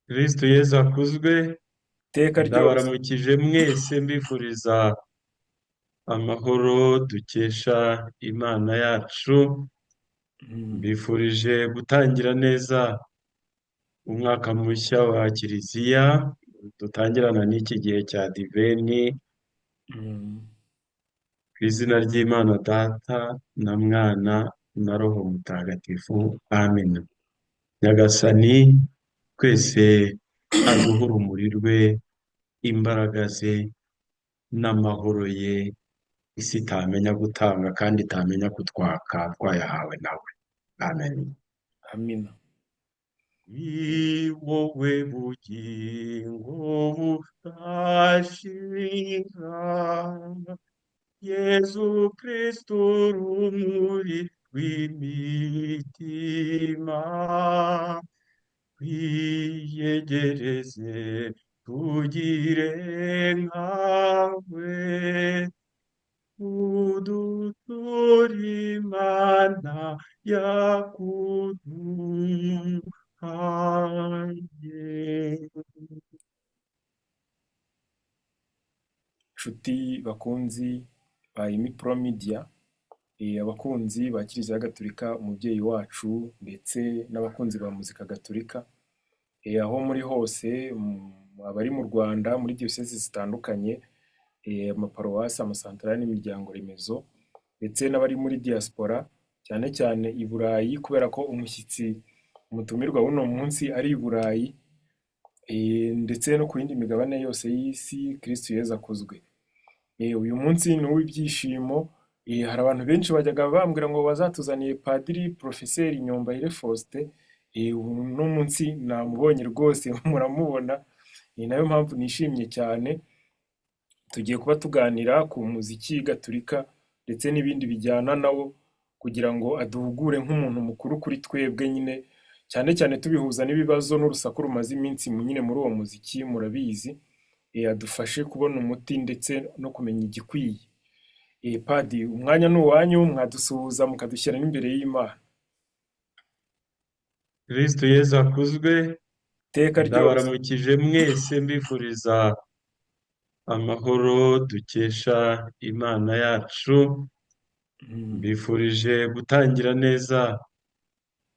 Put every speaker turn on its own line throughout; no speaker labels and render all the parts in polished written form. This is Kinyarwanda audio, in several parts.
Kristo Yezu akuzwe.
Iteka ryose.
Ndabaramukije mwese, mbifuriza amahoro dukesha Imana yacu. Mbifurije gutangira neza umwaka mushya wa Kiliziya dutangirana n'iki gihe cya Diveni, ku izina ry'Imana Data na Mwana na Roho Mutagatifu. Amen. Nyagasani twese aduhe urumuri rwe, imbaraga ze n'amahoro ye, isi itamenya gutanga kandi itamenya kutwaka twayahawe nawe. Amen.
Amina.
Ni wowe bugingo budashira, Yezu Kristu rumuri rw'imitima, twiyegereze tugire nkawe, uduture Imana yakuduhaye.
Nshuti bakunzi ba Imipro Media, abakunzi ba Kiliziya Gatolika umubyeyi wacu, ndetse n'abakunzi ba muzika gatolika, aho muri hose, abari mu Rwanda muri diyosezi zitandukanye, amaparuwasi, amasantarari n'imiryango remezo, ndetse n'abari muri diaspora cyane cyane i Burayi, kubera ko umushyitsi umutumirwa w'uno munsi ari i Burayi, ndetse no ku yindi migabane yose y'isi. Kristu Yezu akuzwe. Uyu munsi ni uw'ibyishimo. Hari abantu benshi bajyaga bambwira ngo bazatuzaniye Padiri Porofeseri Nyombayire Faustin. Uno munsi namubonye rwose, muramubona, ni nayo mpamvu nishimye cyane. Tugiye kuba tuganira ku muziki gatolika ndetse n'ibindi bijyana nawo, kugira ngo aduhugure nk'umuntu mukuru kuri twebwe nyine, cyane cyane tubihuza n'ibibazo n'urusaku rumaze iminsi nyine muri uwo muziki, murabizi. Adufashe kubona umuti ndetse no kumenya igikwiye. Padi, umwanya ni uwanyu, mwadusuhuza mukadushyira n'imbere y'Imana.
Kristo Yezu akuzwe.
Iteka ryose.
Ndabaramukije mwese, mbifuriza amahoro dukesha Imana yacu. Mbifurije gutangira neza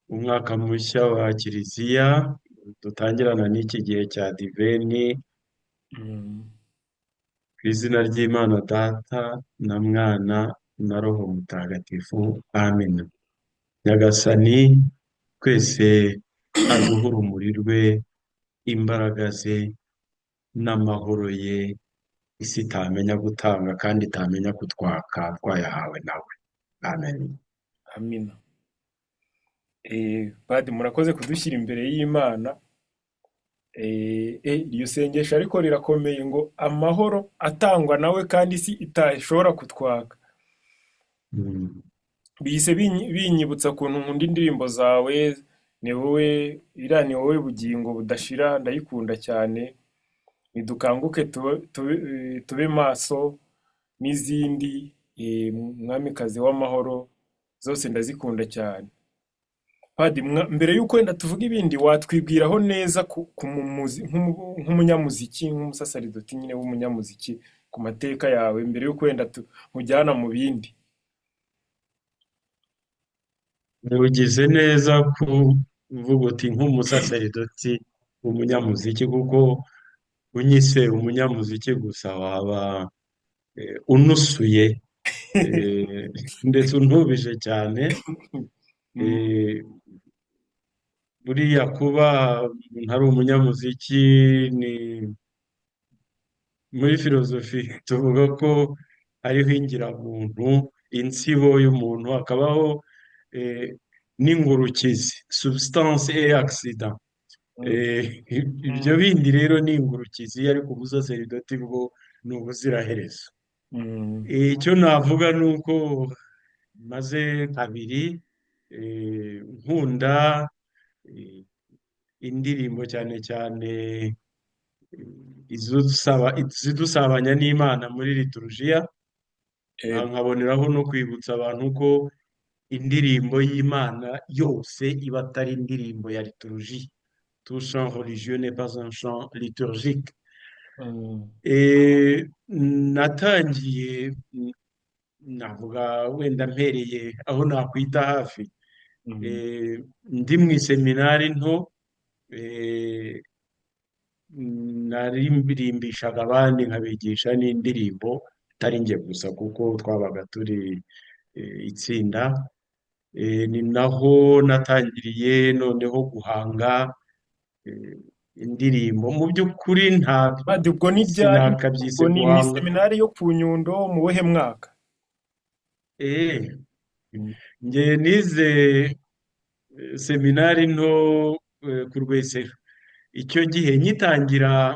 umwaka mushya wa Kiliziya dutangirana n'iki gihe cya Diveni, ku izina ry'Imana Data na Mwana na Roho Mutagatifu. Amen. Nyagasani twese aduhe urumuri rwe, imbaraga ze n'amahoro ye, isi itamenya gutanga kandi itamenya kutwaka twayahawe nawe. Amen.
Amina. Padi, murakoze kudushyira imbere y'Imana. Iryo sengesho ariko rirakomeye, ngo amahoro atangwa nawe kandi isi itashobora kutwaka. Bihise binyibutsa ukuntu nkunda indirimbo zawe. Ni wowe iriya, ni wowe bugingo budashira, ndayikunda cyane. Nidukanguke tube maso, n'izindi, Mwamikazi w'amahoro, zose ndazikunda cyane. Padi, mbere y'uko wenda tuvuga ibindi, watwibwiraho neza nk'umunyamuziki, nk'umusasaridoti nyine w'umunyamuziki, ku mateka yawe, mbere y'uko wenda nkujyana mu bindi.
Ugize neza kuvuga uti nk'umusasaridoti w'umunyamuziki, kuko unyise umunyamuziki gusa waba unusuye, ndetse untubije cyane. Buriya kuba umuntu ari umunyamuziki ni muri filozofi tuvuga ko hariho ingiramuntu, insibo y'umuntu, hakabaho n'ingurukizi, substance et accident. Ibyo bindi rero ni ingurukizi, ariko ubusaseridoti bwo ni ubuziraherezo. Icyo navuga ni uko maze kabiri nkunda indirimbo, cyane cyane izidusabanya n'Imana muri liturujia. Nkaboneraho no kwibutsa abantu ko indirimbo y'Imana yose iba atari indirimbo ya liturujia. Tout chant religieux n'est pas un chant liturgique.
Mm.
Natangiye navuga wenda mpereye aho nakwita hafi.
Mm.
Ndi mu iseminari nto, eh, naririmbishaga abandi nkabigisha n'indirimbo, atari njye gusa kuko twabaga turi itsinda. Ni naho natangiriye noneho guhanga eh, indirimbo. Mu by'ukuri nta
Badi ubwo ni ryari?
sinakabyise
Ubwo ni mu
guhanga.
iseminari yo ku Nyundo mu buhe mwaka?
Eh,
Mm.
njye nize seminari nto ku Rwesero. Icyo gihe ngitangira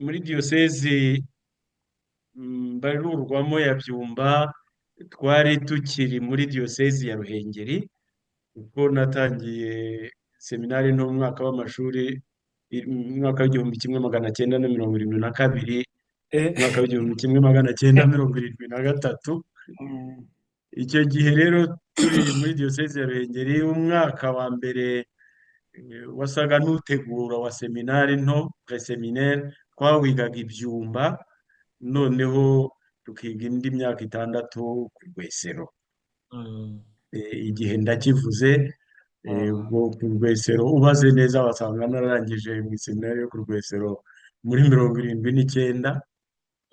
muri diyosezi mbarurwamo ya Byumba, twari tukiri muri diyosezi ya Ruhengeri, kuko natangiye seminari nto mu mwaka w'amashuri mu mwaka w'1972,
Eh,
umwaka w'1973.
mm.
Icyo gihe rero turi muri diyosezi ya Ruhengeri, umwaka wa mbere wasaga n'utegura wa seminari nto, preseminaire, twawigaga ibyumba, noneho tukiga indi myaka 6 ku Rwesero.
Mm.
Igihe ndakivuze, ubwo ku Rwesero ubaze neza wasanga nararangije mu iseminari yo ku Rwesero muri 79.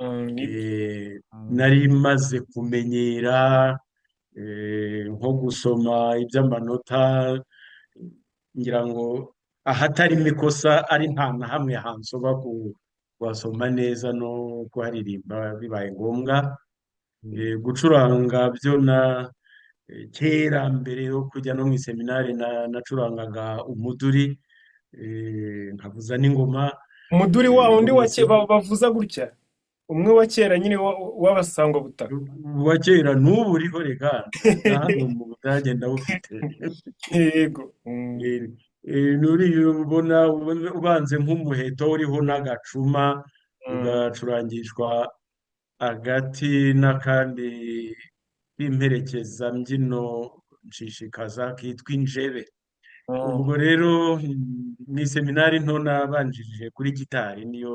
Mm, nibyo.
Eh,
Mm.
Nari maze kumenyera nko gusoma iby'amanota, ngira ngo ahatarimo ikosa ari nta na hamwe hansoba kuhasoma neza no kuharirimba bibaye ngombwa.
Mm.
Gucuranga byo na kera mbere yo kujya no mu iseminari nacurangaga umuduri, nkavuza n'ingoma.
Umuduri wa
Ubwo
wundi
mu
wa bavuza gutya, umwe wa kera nyine w'abasangwabutaka.
wa kera n'ubu uriho rega, na hano mu Budage ndawufite.
Yego. Mm.
Eh, Nuriya ubona ubanze nk'umuheto uriho n'agacuma,
Mm.
ugacurangishwa agati n'akandi k'imperekezambyino nshishikaza kitwa injebe.
Mm.
Ubwo rero mu iseminari nto nabanjirije kuri gitari, niyo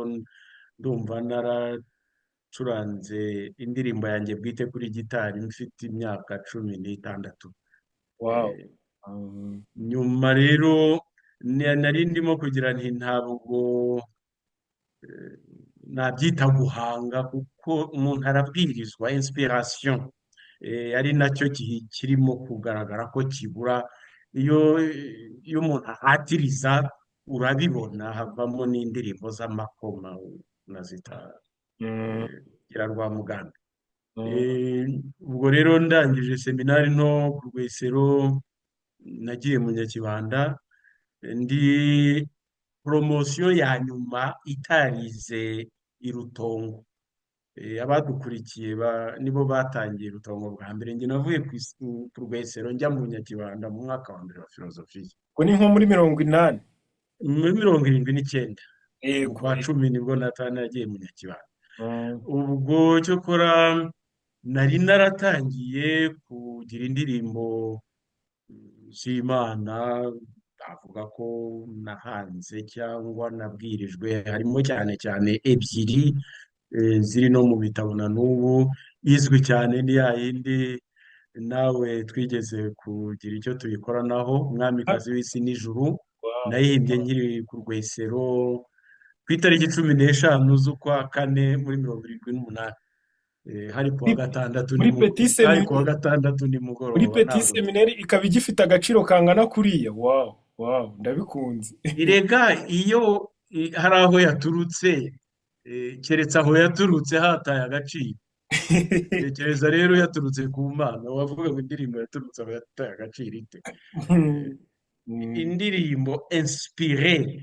ndumva naracuranze indirimbo yanjye bwite kuri gitari mfite imyaka 16.
Wow. Mm.
Nyuma rero nari ndimo kugira nti ntabwo nabyita guhanga, kuko umuntu arabwirizwa inspiration, ari nacyo kirimo kugaragara ko kibura. Iyo umuntu ahatiriza urabibona, havamo n'indirimbo z'amakoma nazita
Mm.
Rwamuganda.
Mm.
Ubwo rero ndangije seminari nto ku Rwesero, nagiye mu Nyakibanda, ndi poromosiyo ya nyuma itarize i Rutongo. Abadukurikiye nibo batangiye Rutongo bwa mbere. Njye navuye ku Rwesero njya mu Nyakibanda mu mwaka wa mbere wa filozofiya.
Ubwo ni nko muri 80.
Muri 79.
Yego.
Mu kwa 10 nibwo Nathan yagiye mu Nyakibanda.
Mm.
Ubwo cyokora nari naratangiye kugira indirimbo z'Imana, navuga ko nahanze cyangwa nabwirijwe, harimo cyane cyane ebyiri ziri no mu bitabo na n'ubu, izwi cyane ni ya yindi nawe twigeze kugira icyo tuyikoranaho, Umwamikazi w'isi n'ijuru.
Wow.
Nayihimbye nkiri ku Rwesero ku itariki 15 z'ukwa kane muri 78. Hari kuwa gatandatu
Muri Petit
hari kuwa
Seminaire,
gatandatu
muri
nimugoroba,
Petit
ntabwo
Seminaire ikaba igifite agaciro kangana kuriya. Wow, wow, ndabikunze.
Erega iyo hari aho yaturutse, keretse aho yaturutse hataye agaciro. Tekereza rero yaturutse ku Mana, wavuga ngo indirimbo yaturutse aho yataye agaciro ite?
Mm.
Indirimbo inspirée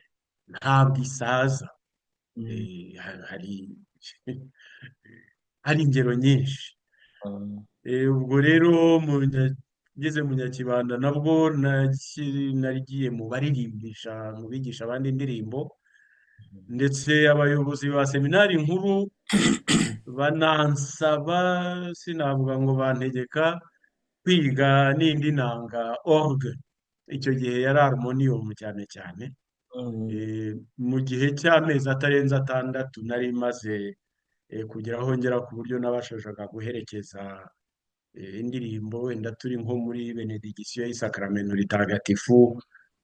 ntabwo isaza.
Mm.
Hari ingero nyinshi.
Mm.
Ubwo rero ngeze mu Nyakibanda nabwo nagiye mu baririmbisha, mu bigisha abandi indirimbo, ndetse abayobozi ba seminari nkuru banansaba, sinavuga ngo bantegeka kwiga n'indi nanga orgue. Icyo gihe yari harmonium cyane cyane. Mu gihe cy'amezi atarenze 6 nari maze kugera aho ngera ku buryo nabashaga guherekeza indirimbo wenda turi nko muri benedikisiyo y'isakaramento ritagatifu.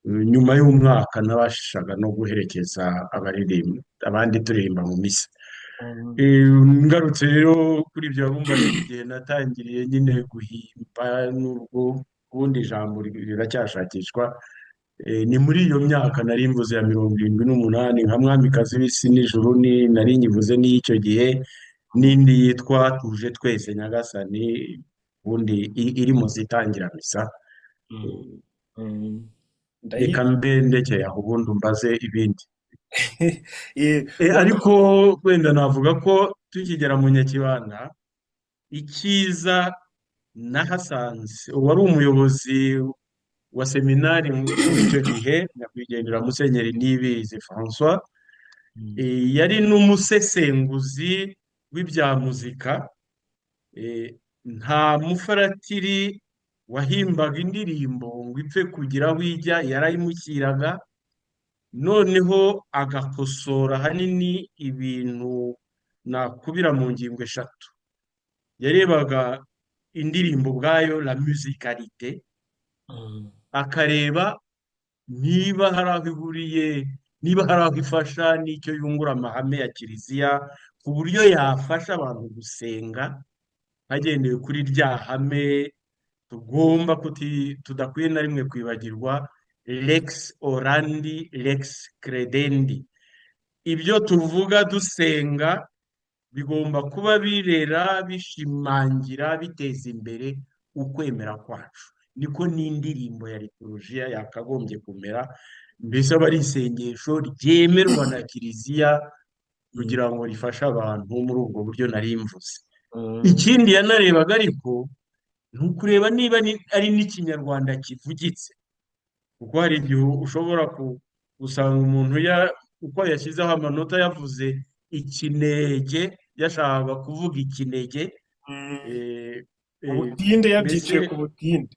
Nyuma y'umwaka nabashaga no guherekeza abaririmba abandi turirimba mu misa. Ngarutse rero kuri ibyo wabumbajije igihe natangiriye nyine guhimba, n'ubwo ubundi ijambo riracyashakishwa. Ni muri iyo myaka nari mvuze ya 78, nka Mwamikazi w'isi n'ijuru ni nari nyivuze n'iy'icyo gihe, n'indi yitwa Tuje twese Nyagasani, ubundi iri mu zitangira misa. Reka
Ndayizi.
mbe ndekeye aho, ubundi umbaze ibindi.
Wa-
Ariko wenda navuga ko tukigera mu Nyakibanda, icyiza nahasanze uwari umuyobozi wa seminari nkuru icyo gihe, nyakwigendera Musenyeri Niyibizi François, yari n'umusesenguzi w'ibya muzika. Nta mufaratiri wahimbaga indirimbo ngo ipfe kugira aho ijya, yarayimushyiraga, noneho agakosora ahanini ibintu nakubira mu ngingo eshatu. Yarebaga indirimbo ubwayo, la musicalité, akareba niba hari aho ihuriye, niba hari aho ifasha n'icyo yungura amahame ya kiliziya, ku buryo yafasha abantu gusenga hagendewe kuri rya hame tugomba tudakwiye na rimwe kwibagirwa, lex orandi lex credendi. Ibyo tuvuga dusenga bigomba kuba birera, bishimangira, biteza imbere ukwemera kwacu. Niko n'indirimbo ya liturujia yakagombye kumera, mbese aba ari isengesho ryemerwa na kiliziya kugira ngo rifashe abantu muri ubwo buryo nari mvuze. Ikindi yanarebaga ariko ni ukureba niba ari n'ikinyarwanda kivugitse, kuko hari igihe ushobora gusanga umuntu uko yashyizeho amanota yavuze ikinege, yashakaga kuvuga ikinege.
Ubutinde,
Mbese
yabyiciye ku butinde.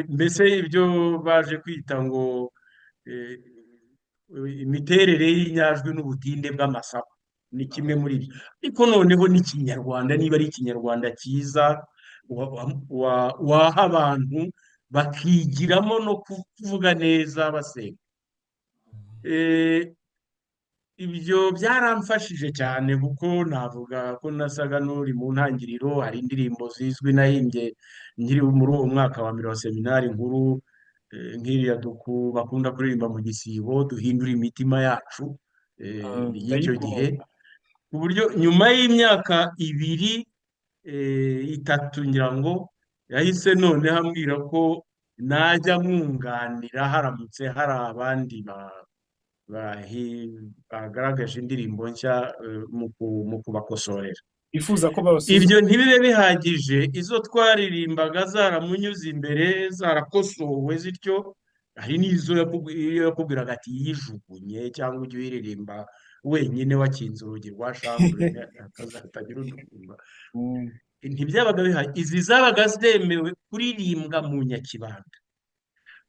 Mbese ibyo baje kwita ngo imiterere y'inyajwi n'ubutinde bw'amasaku ni kimwe muri ibyo. Ariko noneho n'ikinyarwanda, niba ari ikinyarwanda cyiza waha abantu bakigiramo no kuvuga neza basenga. Ibyo byaramfashije cyane, kuko navuga ko nasaga n'uri mu ntangiriro. Hari indirimbo zizwi nahimbye nkiri muri uwo mwaka wa mbere wa seminari nkuru, nk'iriya duku bakunda kuririmba mu gisibo, duhindura imitima yacu, y'icyo gihe,
Ndayikunda.
ku buryo nyuma y'imyaka 2, 3 ngira ngo, yahise noneho ambwira ko najya mwunganira haramutse hari abandi bagaragaje indirimbo nshya, mu kubakosorera.
Bifuza ko babasuzuma.
Ibyo ntibibe bihagije, izo twaririmbaga zaramunyuze imbere, zarakosowe zityo, hari n'izo iyo yakubwiraga ati yijugunye cyangwa ujye uyiririmba wenyine wakinze urugi rwa shambure hatagira undi ukumva. Ntibyabaga bihagije, izi zabaga zemewe kuririmbwa mu Nyakibanda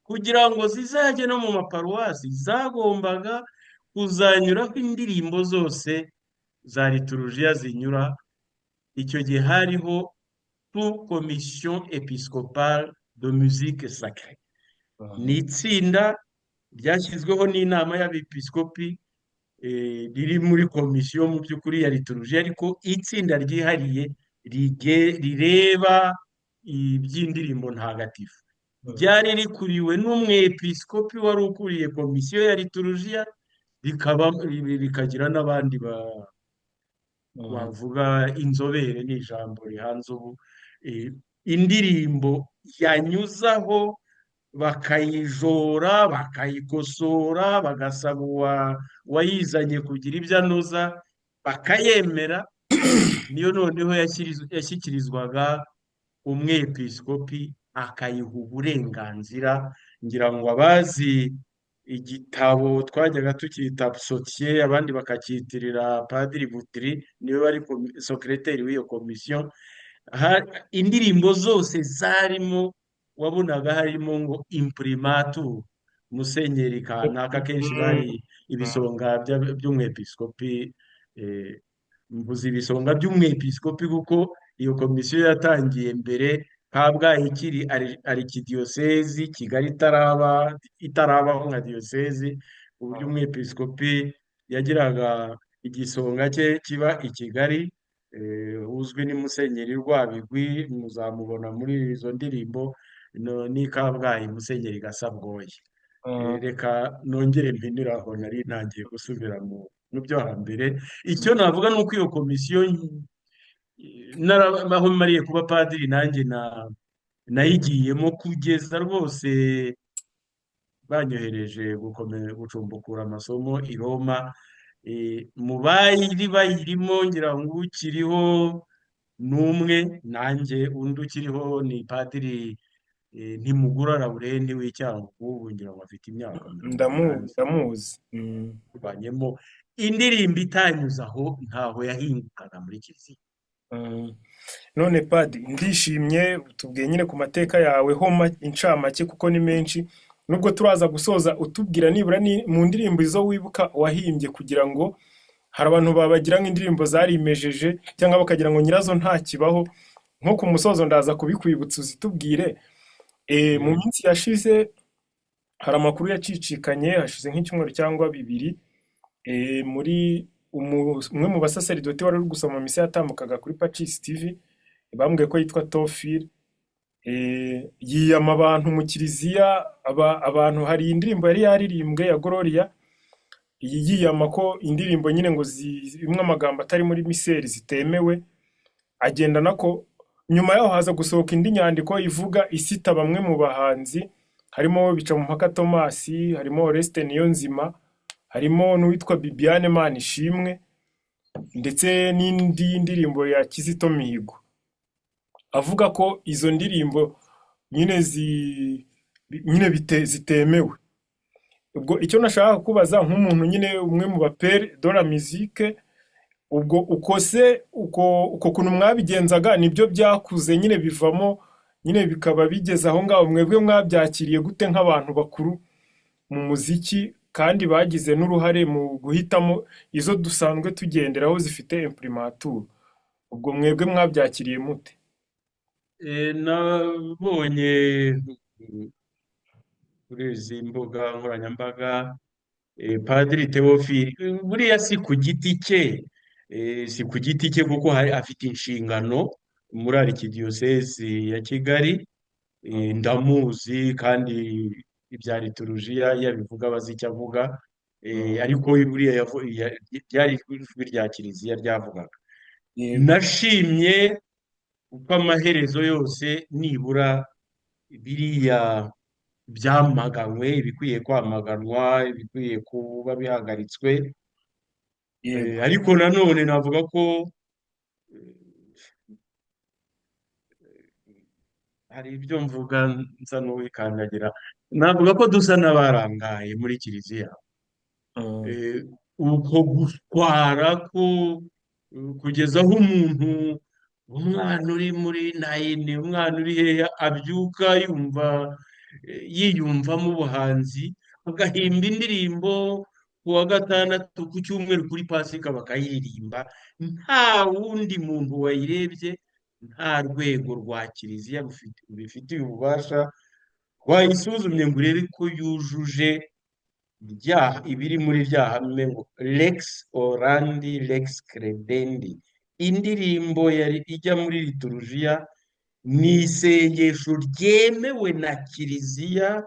kugira ngo zizajye no mu maparuwasi, zagombaga kuzanyuraho indirimbo zose za liturujiya zinyura. Icyo gihe hariho sous commission episcopale de musique sacrée, ni itsinda ryashyizweho n'inama y'abepiskopi, riri muri komisiyo mu by'ukuri ya liturujiya, ariko itsinda ryihariye rireba iby'indirimbo ntagatifu, ryari rikuriwe n'umwepiskopi wari ukuriye komisiyo ya liturujiya, rikaba rikagira n'abandi wavuga inzobere, ni ijambo rihanze ubu. Indirimbo yanyuzaho bakayijora, bakayikosora, bagasaba uwayizanye kugira ibyo anoza, bakayemera, niyo noneho yashyikirizwaga umwepiskopi akayiha uburenganzira. Ngira ngo abazi igitabo twajyaga tukita psotier, abandi bakacyitirira Padiri Butiri, niwe wari secrétaire w'iyo komisiyo. Indirimbo zose zarimo wabonaga harimo ngo imprimatur. Musenyeri kanaka, kenshi bari ibisonga by'umwepiskopi. eh, Mvuze ibisonga by'umwepiskopi kuko iyo komisiyo yatangiye mbere Kabgayi ikiri arikidiyosezi, Kigali itarabaho nka diyosezi, uburyo umwepiskopi yagiraga igisonga cye kiba i Kigali. Uzwi ni Musenyeri Rwabigwi, muzamubona muri izo ndirimbo, n'i Kabgayi Musenyeri Gasabwoya. Reka nongere mpinire aho nari ntangiye gusubira mu byo hambere. Icyo navuga ni uko iyo komisiyo, aho mariye kuba padiri nanjye nayigiyemo kugeza rwose banyohereje gucumbukura amasomo i Roma. Mu bari bayirimo ngira ngo ukiriho n'umwe nanjye, undi ukiriho ni padiri Ntimugura Laurent w'Icyangugu, ubu ngira ngo afite imyaka 80.
Ndamuzi.
Banyemo indirimbo itanyuze aho ntaho yahingukaga muri kiliziya.
None padi, ndishimye tubwiye nyine ku mateka yawe ho incamake kuko ni menshi, nubwo turaza gusoza utubwira nibura ni mu ndirimbo izo wibuka wahimbye, kugira ngo hari abantu babagira nk'indirimbo zarimejeje cyangwa bakagira ngo nyirazo ntakibaho. Nko ku musozo ndaza kubikwibutsa uzitubwire. Mu minsi yashize hari amakuru yacicikanye, hashize nk'icyumweru cyangwa bibiri, muri umwe mu basaseridoti wari uri gusoma misa yatambukaga kuri Pacis TV, bambwiye ko yitwa Tofil, yiyama abantu mu kiliziya, abantu hari indirimbo yari yaririmbwe ya Gloria, iyi yiyama ko indirimbo nyine ngo zimwe amagambo atari muri miseri zitemewe, agenda nako. Nyuma yaho haza gusohoka indi nyandiko ivuga isita bamwe mu bahanzi, harimo Bicamumpaka Thomas, harimo Oreste Niyonzima, harimo n'uwitwa Bibiane Manishimwe, ndetse n'indi ndirimbo ya Kizito Mihigo, avuga ko izo ndirimbo nyine nyine zitemewe. Ubwo icyo nashaka kubaza nk'umuntu nyine umwe mu bapere de la musique, ubwo uko se uko kuntu mwabigenzaga nibyo byakuze nyine bivamo nyine bikaba bigeze aho ngaho, mwebwe mwabyakiriye gute nk'abantu bakuru mu muziki kandi bagize n'uruhare mu guhitamo izo dusanzwe tugenderaho zifite imprimatur? Ubwo mwebwe mwabyakiriye mute?
Nabonye kuri izi mbuga nkoranyambaga, Padiri Theophile, buriya si ku giti cye, si ku giti cye kuko hari afite inshingano muri arikidiyosezi ya Kigali. Ndamuzi kandi ibya liturujiya iyo abivuga aba azi icyo avuga, ariko buriya ryari ijwi rya kiliziya ryavugaga. Nashimye uko amaherezo yose nibura biriya byamaganywe, ibikwiye kwamaganwa, ibikwiye kuba bihagaritswe. Ariko nanone navuga ko hari ibyo mvuga nsa n'uwikandagira, navuga ko dusa n'abarangaye muri kiliziya. Uko gutwara ko kugeza aho umuntu, umwana uri muri nayini, umwana uri hehe, abyuka yumva yiyumvamo ubuhanzi, agahimba indirimbo ku wa gatandatu, ku cyumweru, kuri Pasika bakayiririmba, nta wundi muntu wayirebye, nta rwego rwa kiliziya rubifitiye ububasha wayisuzumye ngo urebe ko yujuje ibiri muri rya hame ngo lex orandi lex credendi. Indirimbo yari ijya muri liturujiya ni isengesho ryemewe na kiliziya,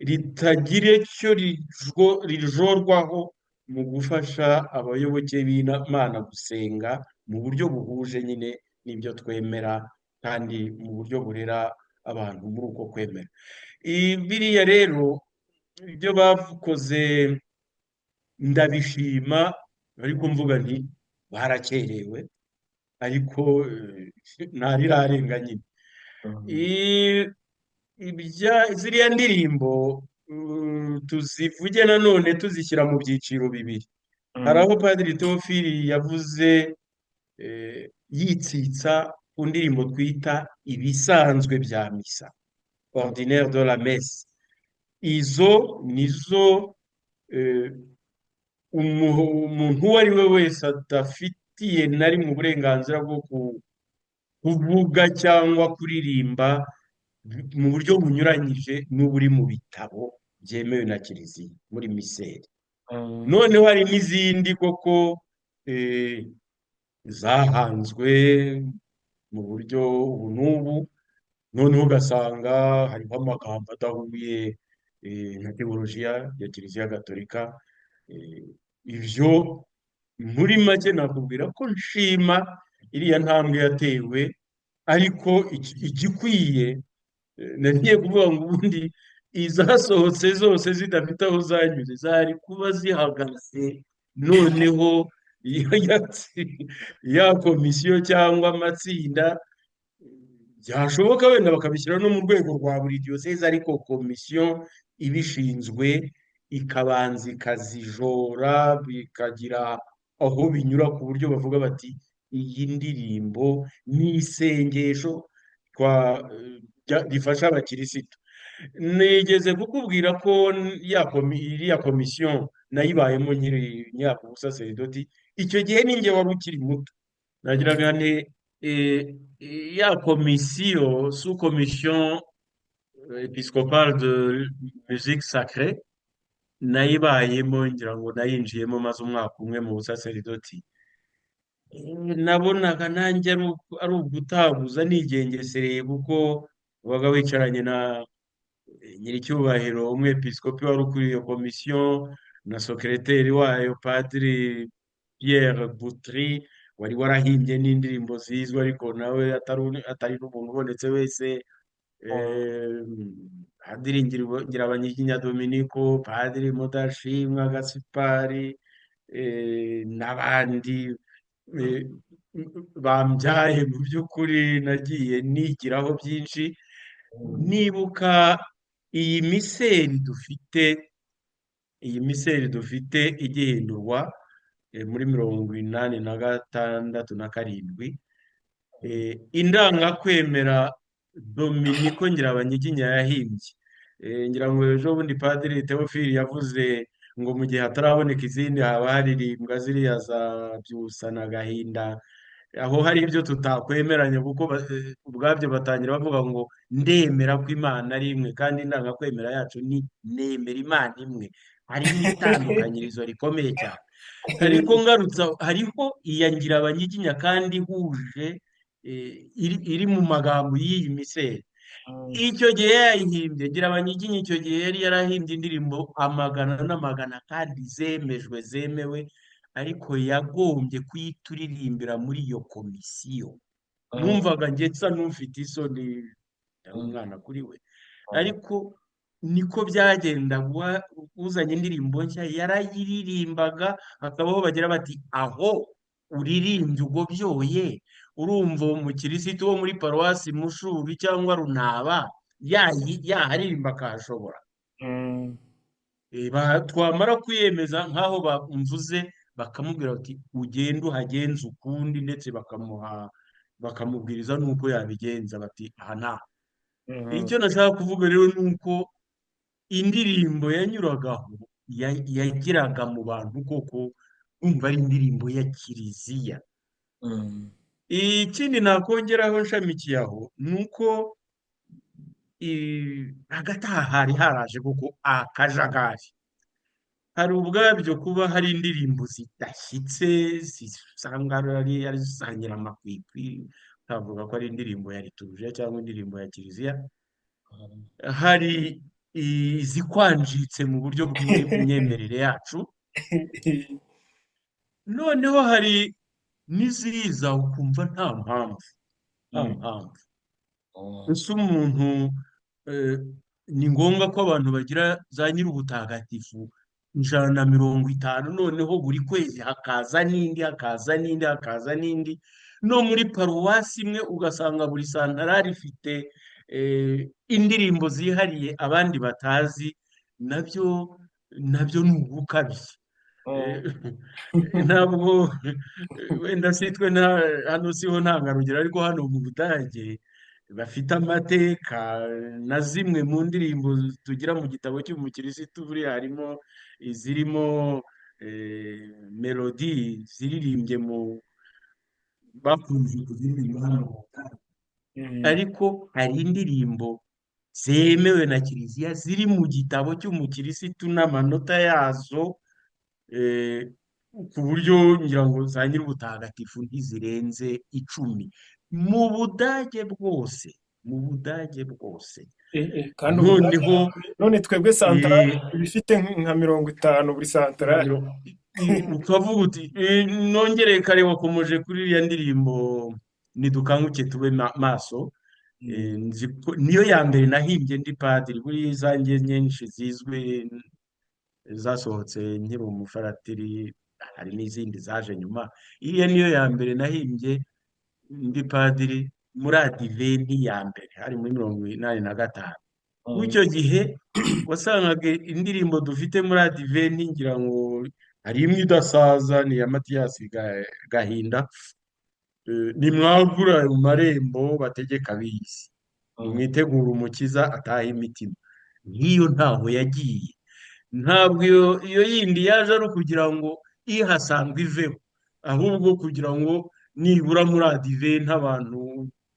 ritagira icyo rijorwaho mu gufasha abayoboke b'Imana gusenga mu buryo buhuje nyine n'ibyo twemera, kandi mu buryo burera abantu muri uko kwemera. Biriya rero ibyo bakoze ndabishima, ariko mvuga nti barakerewe, ariko ntarirarenga nyine. Ziriya ndirimbo tuzivuge nanone tuzishyira mu byiciro bibiri. Hari aho Padiri Theophile yavuze yitsitsa ku ndirimbo twita ibisanzwe bya misa, ordinaire de la messe. Izo nizo eh, umuntu uwo ari we wese adafitiye na rimwe uburenganzira bwo kuvuga cyangwa kuririmba mu buryo bunyuranyije n'uburi mu bitabo byemewe na Kiliziya muri miseri. Noneho hari n'izindi koko eh, zahanzwe mu buryo ubu n'ubu, noneho ugasanga hariho amagambo adahuye na tewolojiya ya Kiliziya Gatolika. Ibyo muri make nakubwira ko nshima iriya ntambwe yatewe, ariko igikwiye nagiye kuvuga ngo ubundi izasohotse zose zidafite aho zanyuze zari kuba zihagaze, noneho ya komisiyo cyangwa amatsinda byashoboka wenda bakabishyira no mu rwego rwa buri diyoseze, ariko komisiyo ibishinzwe ikabanza ikazijora, bikagira aho binyura ku buryo bavuga bati iyi ndirimbo ni isengesho rifasha abakirisitu. Nigeze kukubwira ko iriya komisiyo nayibayemo nkiri myaka ubusaseridoti, icyo gihe ninjye wari ukiri muto, nagiraga nti ya komisiyo, sous commission épiscopale de musique sacrée, nayibayemo, ngira ngo nayinjiyemo maze umwaka umwe mu busaseridoti. Nabonaga nanjye ari ugutaguza nigengesereye, kuko wabaga wicaranye na nyiricyubahiro umwepiskopi wari ukuriye iyo komisiyo na sokereteri wayo Padiri Pierre Boutry, wari warahimbye n'indirimbo zizwi, ariko nawe atari n'umuntu ubonetse wese, Padiri Ngirabanyiginya Dominiko, Padiri Mudashimwa Gaspari, n'abandi eh, bambyaye. Mu by'ukuri nagiye nigiraho byinshi. Nibuka iyi miseri dufite, iyi miseri dufite igihindurwa muri 86 na 7, indangakwemera Dominiko Ngirabanyiginya yahimbye. Ngira ngo ejo bundi Padiri Theophile yavuze ngo mu gihe hataraboneka izindi haba haririmbwa ziriya za Byusa na Gahinda, aho hari ibyo tutakwemeranya, kuko ubwabyo batangira bavuga ngo ndemera ko Imana ari imwe, kandi indangakwemera yacu ni nemera Imana imwe. Harimo itandukanyirizo rikomeye cyane. Ariko ngarutse aho, hariho iya Ngirabanyiginya kandi ihuje, iri mu magambo y'iyi miseri. Icyo gihe yayihimbye Ngirabanyiginya, icyo gihe yari yarahimbye indirimbo amagana n'amagana kandi zemejwe, zemewe, ariko yagombye kuyituririmbira muri iyo komisiyo. Numvaga njye nsa n'ufite isoni, yari umwana kuri we, ariko niko byagenda. Uzanye indirimbo nshya yarayiririmbaga, hakabaho bagira bati aho uririmbye ubwo byoye, urumva umukirisitu wo muri paruwasi Mushubi cyangwa Runaba yaharirimba akahashobora. Twamara kwiyemeza nk'aho bamvuze, bakamubwira bati ugende uhagenze ukundi, ndetse bakamubwiriza n'uko yabigenza, bati aha nta. Icyo nashaka kuvuga rero ni uko indirimbo yanyuragaho yageraga mu bantu koko, bumva ari indirimbo ya Kiliziya. Ikindi nakongeraho nshamikiye aho ni uko hagati aha hari haraje koko akajagari. Hari ubwabyo kuba hari indirimbo zidashyitse, usanga ari zisangira amakwikwi, utavuga ko ari indirimbo ya liturujia cyangwa indirimbo ya Kiliziya. Hari izikwanjitse mu buryo bw'imyemerere yacu, noneho hari n'iziza ukumva nta mpamvu, nta mpamvu. Ese umuntu ni ngombwa ko abantu bagira za nyir'ubutagatifu 150, noneho buri kwezi hakaza n'indi, hakaza n'indi, hakaza n'indi, no muri paruwasi imwe ugasanga buri santarari ifite indirimbo zihariye abandi batazi, nabyo nabyo ni ugukabya. Ntabwo wenda si twe hano siho ntangarugero, ariko hano mu Budage Bafite amateka na zimwe mu ndirimbo tugira mu gitabo cy'umukirisitu buriya harimo izirimo melodi ziririmbye mu bakunze kuziririmba hano mu Budage.
Mm.
Ariko hari indirimbo zemewe na kiliziya ziri mu gitabo cy'umukirisitu n'amanota yazo, eh, ku buryo ngira ngo za nyir'ubutagatifu ntizirenze 10 mu Budage bwose, mu Budage bwose.
Kandi Ubudage,
Noneho
none twebwe santarari
eh,
ibifite nka 50 buri
nka
santarari.
ukavuga uti nongere kare wakomoje kuri iriya ndirimbo nidukanguke tube maso.
Mm.
Nzi ko niyo ya mbere nahimbye ndi padiri, buriya izanjye nyinshi zizwi zasohotse nkiri umufaratiri, hari n'izindi zaje nyuma. Iriya niyo ya mbere nahimbye ndi padiri muri adiventi ya mbere, hari muri 85.
Mm.
Icyo gihe wasangaga indirimbo dufite muri adiventi ngira ngo hari imwe idasaza, ni iya Matiyasi Gahinda, nimwagura ayo marembo bategeka ab'isi,
Mm.
nimwitegure umukiza ataha imitima. Nk'iyo ntaho yagiye, ntabwo iyo yindi yaje ari ukugira ngo ihasanzwe iveho, ahubwo kugira ngo nibura muri adiventi abantu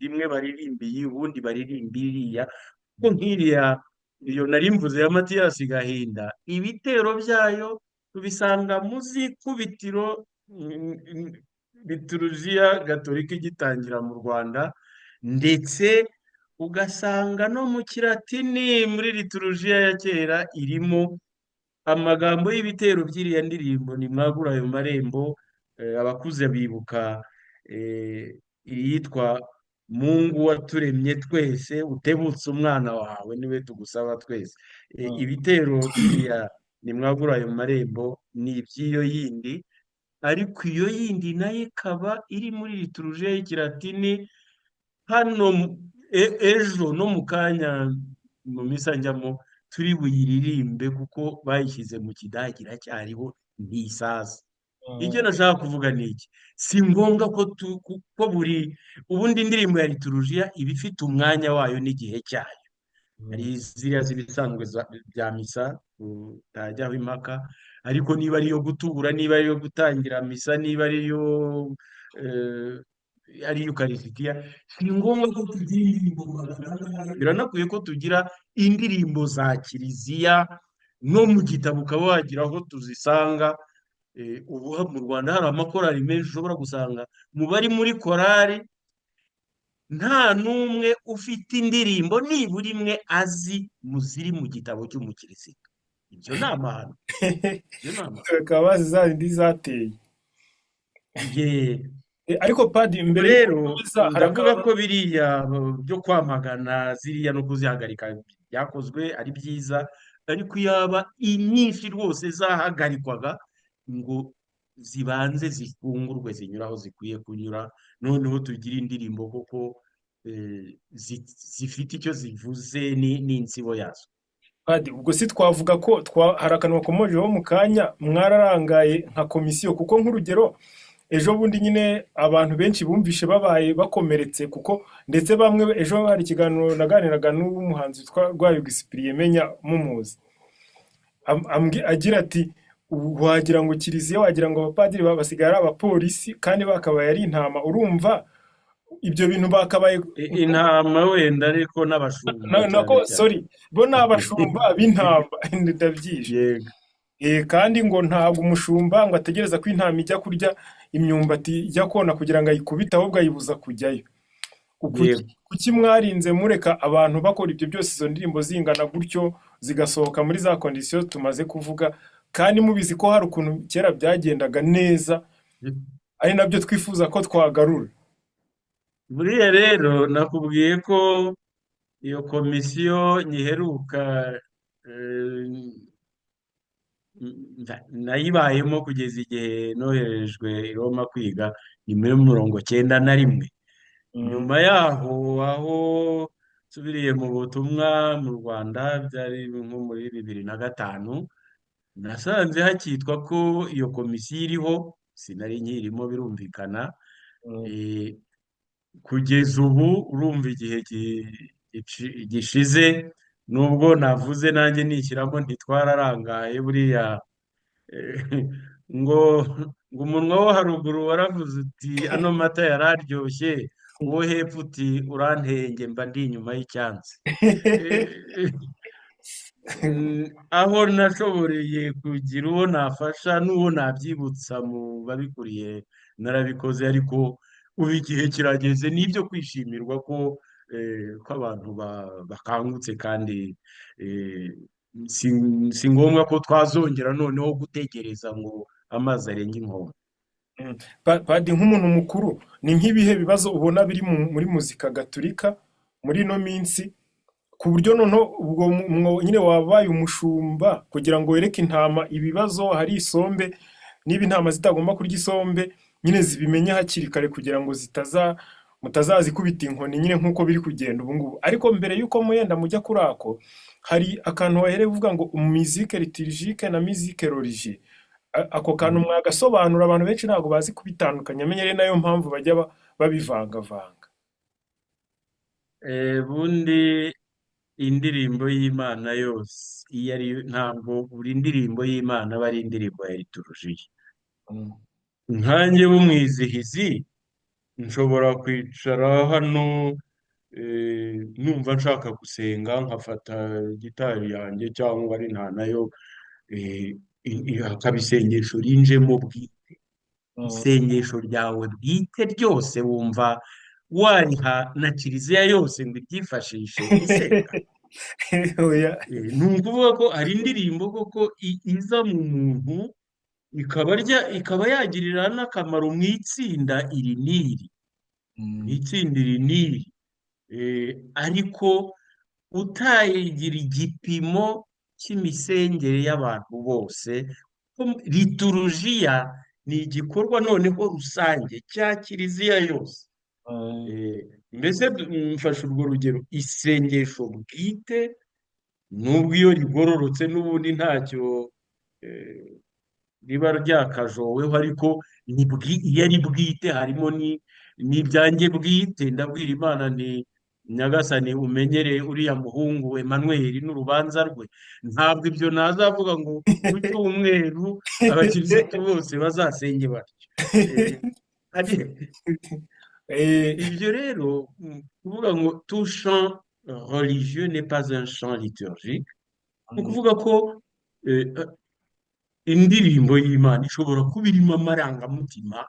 rimwe baririmba iyi, ubundi baririmba iriya. Kuko nk'iriya iyo nari mvuze ya Matiyasi Gahinda, ibitero byayo tubisanga mu zikubitiro, liturujiya gatolika igitangira mu Rwanda, ndetse ugasanga no mu kilatini muri liturujiya ya kera irimo amagambo y'ibitero by'iriya ndirimbo nimwagura ayo marembo. Abakuze bibuka iyitwa Mungu waturemye twese utebutse umwana wawe niwe tugusaba twese.
Mm.
Ibitero by'iriya nimwagura ayo marembo ni iby'iyo yindi, ariko iyo yindi nayo ikaba iri muri liturujiya y'ikilatini. Hano ejo no mu kanya mu misa njyamo turi buyiririmbe kuko bayishyize mu kidage iracyariho ntisaza. Icyo
Mm.
nashaka kuvuga ni iki: si ngombwa ko ko buri ubundi indirimbo ya liturujiya iba ifite umwanya wayo n'igihe cyayo. Hari
Mm.
ziriya z'ibisanzwe bya misa utajyaho impaka, ariko niba ari iyo gutura, niba ari iyo gutangira misa, niba ari iyo ari Ukarisitiya, si ngombwa ko tugira indirimbo 400. Biranakwiye ko tugira indirimbo za kiliziya no mu gitabo ukaba wagira aho tuzisanga. Ubu mu Rwanda hari amakorali menshi ushobora gusanga mu bari muri korali nta n'umwe ufite indirimbo nibura imwe azi mu ziri mu gitabo cy'umukirisitu. Ibyo ni amahano, ibyo ni amahano.
Bakaba bazi za zindi zateye.
Ye.
Ariko padi
Ubwo
mbere y'uko
rero
ukomeza hari
ndavuga
akantu
ko biriya byo kwamagana ziriya no kuzihagarika byakozwe ari byiza, ariko iyaba inyinshi rwose zahagarikwaga ngo zibanze zifungurwe zinyure aho zikwiye kunyura, noneho tugire indirimbo koko zifite icyo zivuze n'insibo yazo.
Padi, ubwo si twavuga ko hari akantu wakomojeho mu kanya, mwararangaye nka komisiyo, kuko nk'urugero ejo bundi nyine abantu benshi bumvishe babaye bakomeretse, kuko ndetse bamwe ejo hari ikiganiro naganiraga n'umuhanzi witwa Rwayugi Cyprien menya mumuzi, agira ati wagira ngo kiliziya, wagira ngo abapadiri basigaye ari abapolisi kandi bakabaye ari intama. Urumva ibyo bintu bakabaye
Intama wenda, ariko n'abashumba cyane
nako
cyane.
Sorry, bo ni abashumba b'intama ndabyishe.
Yego.
Kandi ngo ntabwo umushumba ngo ategereza ko intama ijya kurya imyumbati ijya kona kugira ngo ayikubite, ahubwo ayibuza kujyayo.
Yego.
Kuki mwarinze mureka abantu bakora ibyo byose, izo ndirimbo zingana gutyo zigasohoka muri za kondisiyo tumaze kuvuga, kandi mubizi ko hari ukuntu kera byagendaga neza, ari nabyo twifuza ko twagarura?
Buriya rero nakubwiye ko iyo komisiyo nyiheruka, nayibayemo kugeza igihe noherejwe i Roma kwiga, ni muri 91. Nyuma yaho aho nsubiriye mu butumwa mu Rwanda byari nko muri 2005, nasanze hakitwa ko iyo komisiyo iriho, sinari nkirimo birumvikana. Kugeza ubu urumva igihe gishize, nubwo navuze nanjye nishyiramo ntitwararangaye buriya. eh, ngo ngo umunwa wo haruguru waravuze uti ano mata yari aryoshye, uwo hepfo uti urantenge mba ndi inyuma y'icyansi. Eh, aho nashoboreye kugira uwo nafasha n'uwo nabyibutsa mu babikuriye narabikoze, ariko ubu igihe kirageze ni ibyo kwishimirwa ko ko abantu bakangutse kandi eh, si si ngombwa ko twazongera noneho gutegereza ngo amazi arenge inkombe.
Mm. Padi, nk'umuntu mukuru, ni nk'ibihe bibazo ubona biri muri muzika gatulika muri ino minsi, ku buryo noneho ubwo nyine wabaye umushumba kugira ngo wereke intama ibibazo, hari isombe, niba intama zitagomba kurya isombe, nyine zibimenye hakiri kare kugira ngo zitaza mutazazikubita inkoni nyine nk'uko biri kugenda ubu ngubu. Ariko mbere y'uko muyenda mujya kuri ako, hari akantu wahereye uvuga ngo musique liturgique na musique religieuse. Ako kantu
Mm.
mwagasobanura, abantu benshi ntabwo bazi kubitandukanya, amenye ari nayo mpamvu bajya babivangavanga.
Bundi indirimbo y'Imana yose iyo ari yo, ntabwo buri ndirimbo y'Imana aba ari indirimbo ya liturujia.
Mm.
Nkanjye w'umwizihizi nshobora kwicara hano numva nshaka gusenga nkafata gitari yanjye cyangwa ari nta nayo, eh, hakaba isengesho rinjemo bwite.
Mm.
Isengesho ryawe bwite ryose wumva wariha na kiliziya yose ngo iryifashishe isenga.
Oya.
Ni ukuvuga ko hari indirimbo koko iza mu muntu ikaba ikaba yagirira n'akamaro mu itsinda iri n'iri, mu
Mm.
itsinda iri n'iri. Ariko utayigira igipimo cy'imisengere y'abantu bose, ko liturujiya ni igikorwa noneho rusange cya kiliziya yose.
Mm.
Mbese mfashe urwo rugero, isengesho bwite nubwo iyo rigororotse n'ubundi ntacyo eh, riba ryakajoweho, ariko ni iyo ari bwite harimo n'ibyanjye bwite. Ndabwira Imana nti Nyagasani umenyere uriya muhungu Emmanuel n'urubanza rwe. Ntabwo ibyo nazavuga ngo ku cyumweru abakirisitu bose bazasenge batyo. Eh, ari- ibyo rero kuvuga ngo tout chant religieux n'est pas un chant liturgique, ni
Mm.
ukuvuga ko eh, indirimbo y'Imana ishobora kuba irimo amarangamutima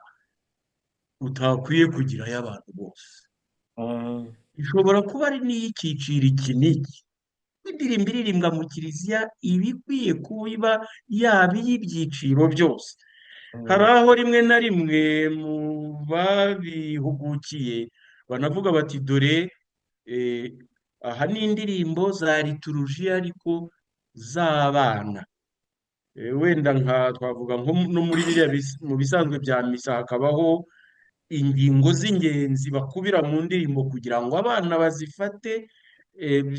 utakwiye kugira ay'abantu bose,
Mm.
ishobora kuba ari n'iy'icyiciro iki n'iki. Indirimbo iririmbwa mu kiliziya iba ikwiye kuba iba yaba iy'ibyiciro byose. Hari
Mm.
aho rimwe na rimwe mu babihugukiye banavuga bati dore eh, aha ni indirimbo za liturujiya ariko z'abana. Wenda nka twavuga nko no muri biriya mu bisanzwe bya misa hakabaho ingingo z'ingenzi bakubira mu ndirimbo kugira ngo abana bazifate,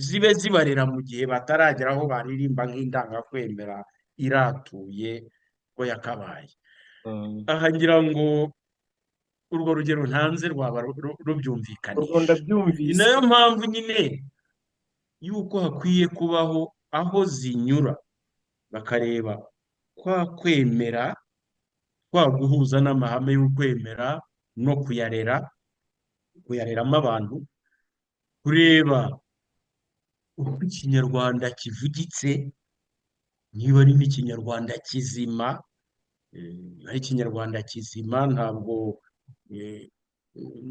zibe zibarera mu gihe bataragera aho baririmba nk'indangakwemera iratuye ko yakabaye.
Mm.
Aha ngira ngo urwo rugero ntanze rwaba
Urwo
rubyumvikanisha. Ni
ndabyumvise.
nayo mpamvu nyine yuko hakwiye kubaho aho zinyura bakareba kwa kwemera, kwa guhuza n'amahame y'ukwemera no kuyarera, kuyareramo abantu, kureba uko ikinyarwanda kivugitse, niba ari n'ikinyarwanda kizima, ari ikinyarwanda kizima ntabwo eh,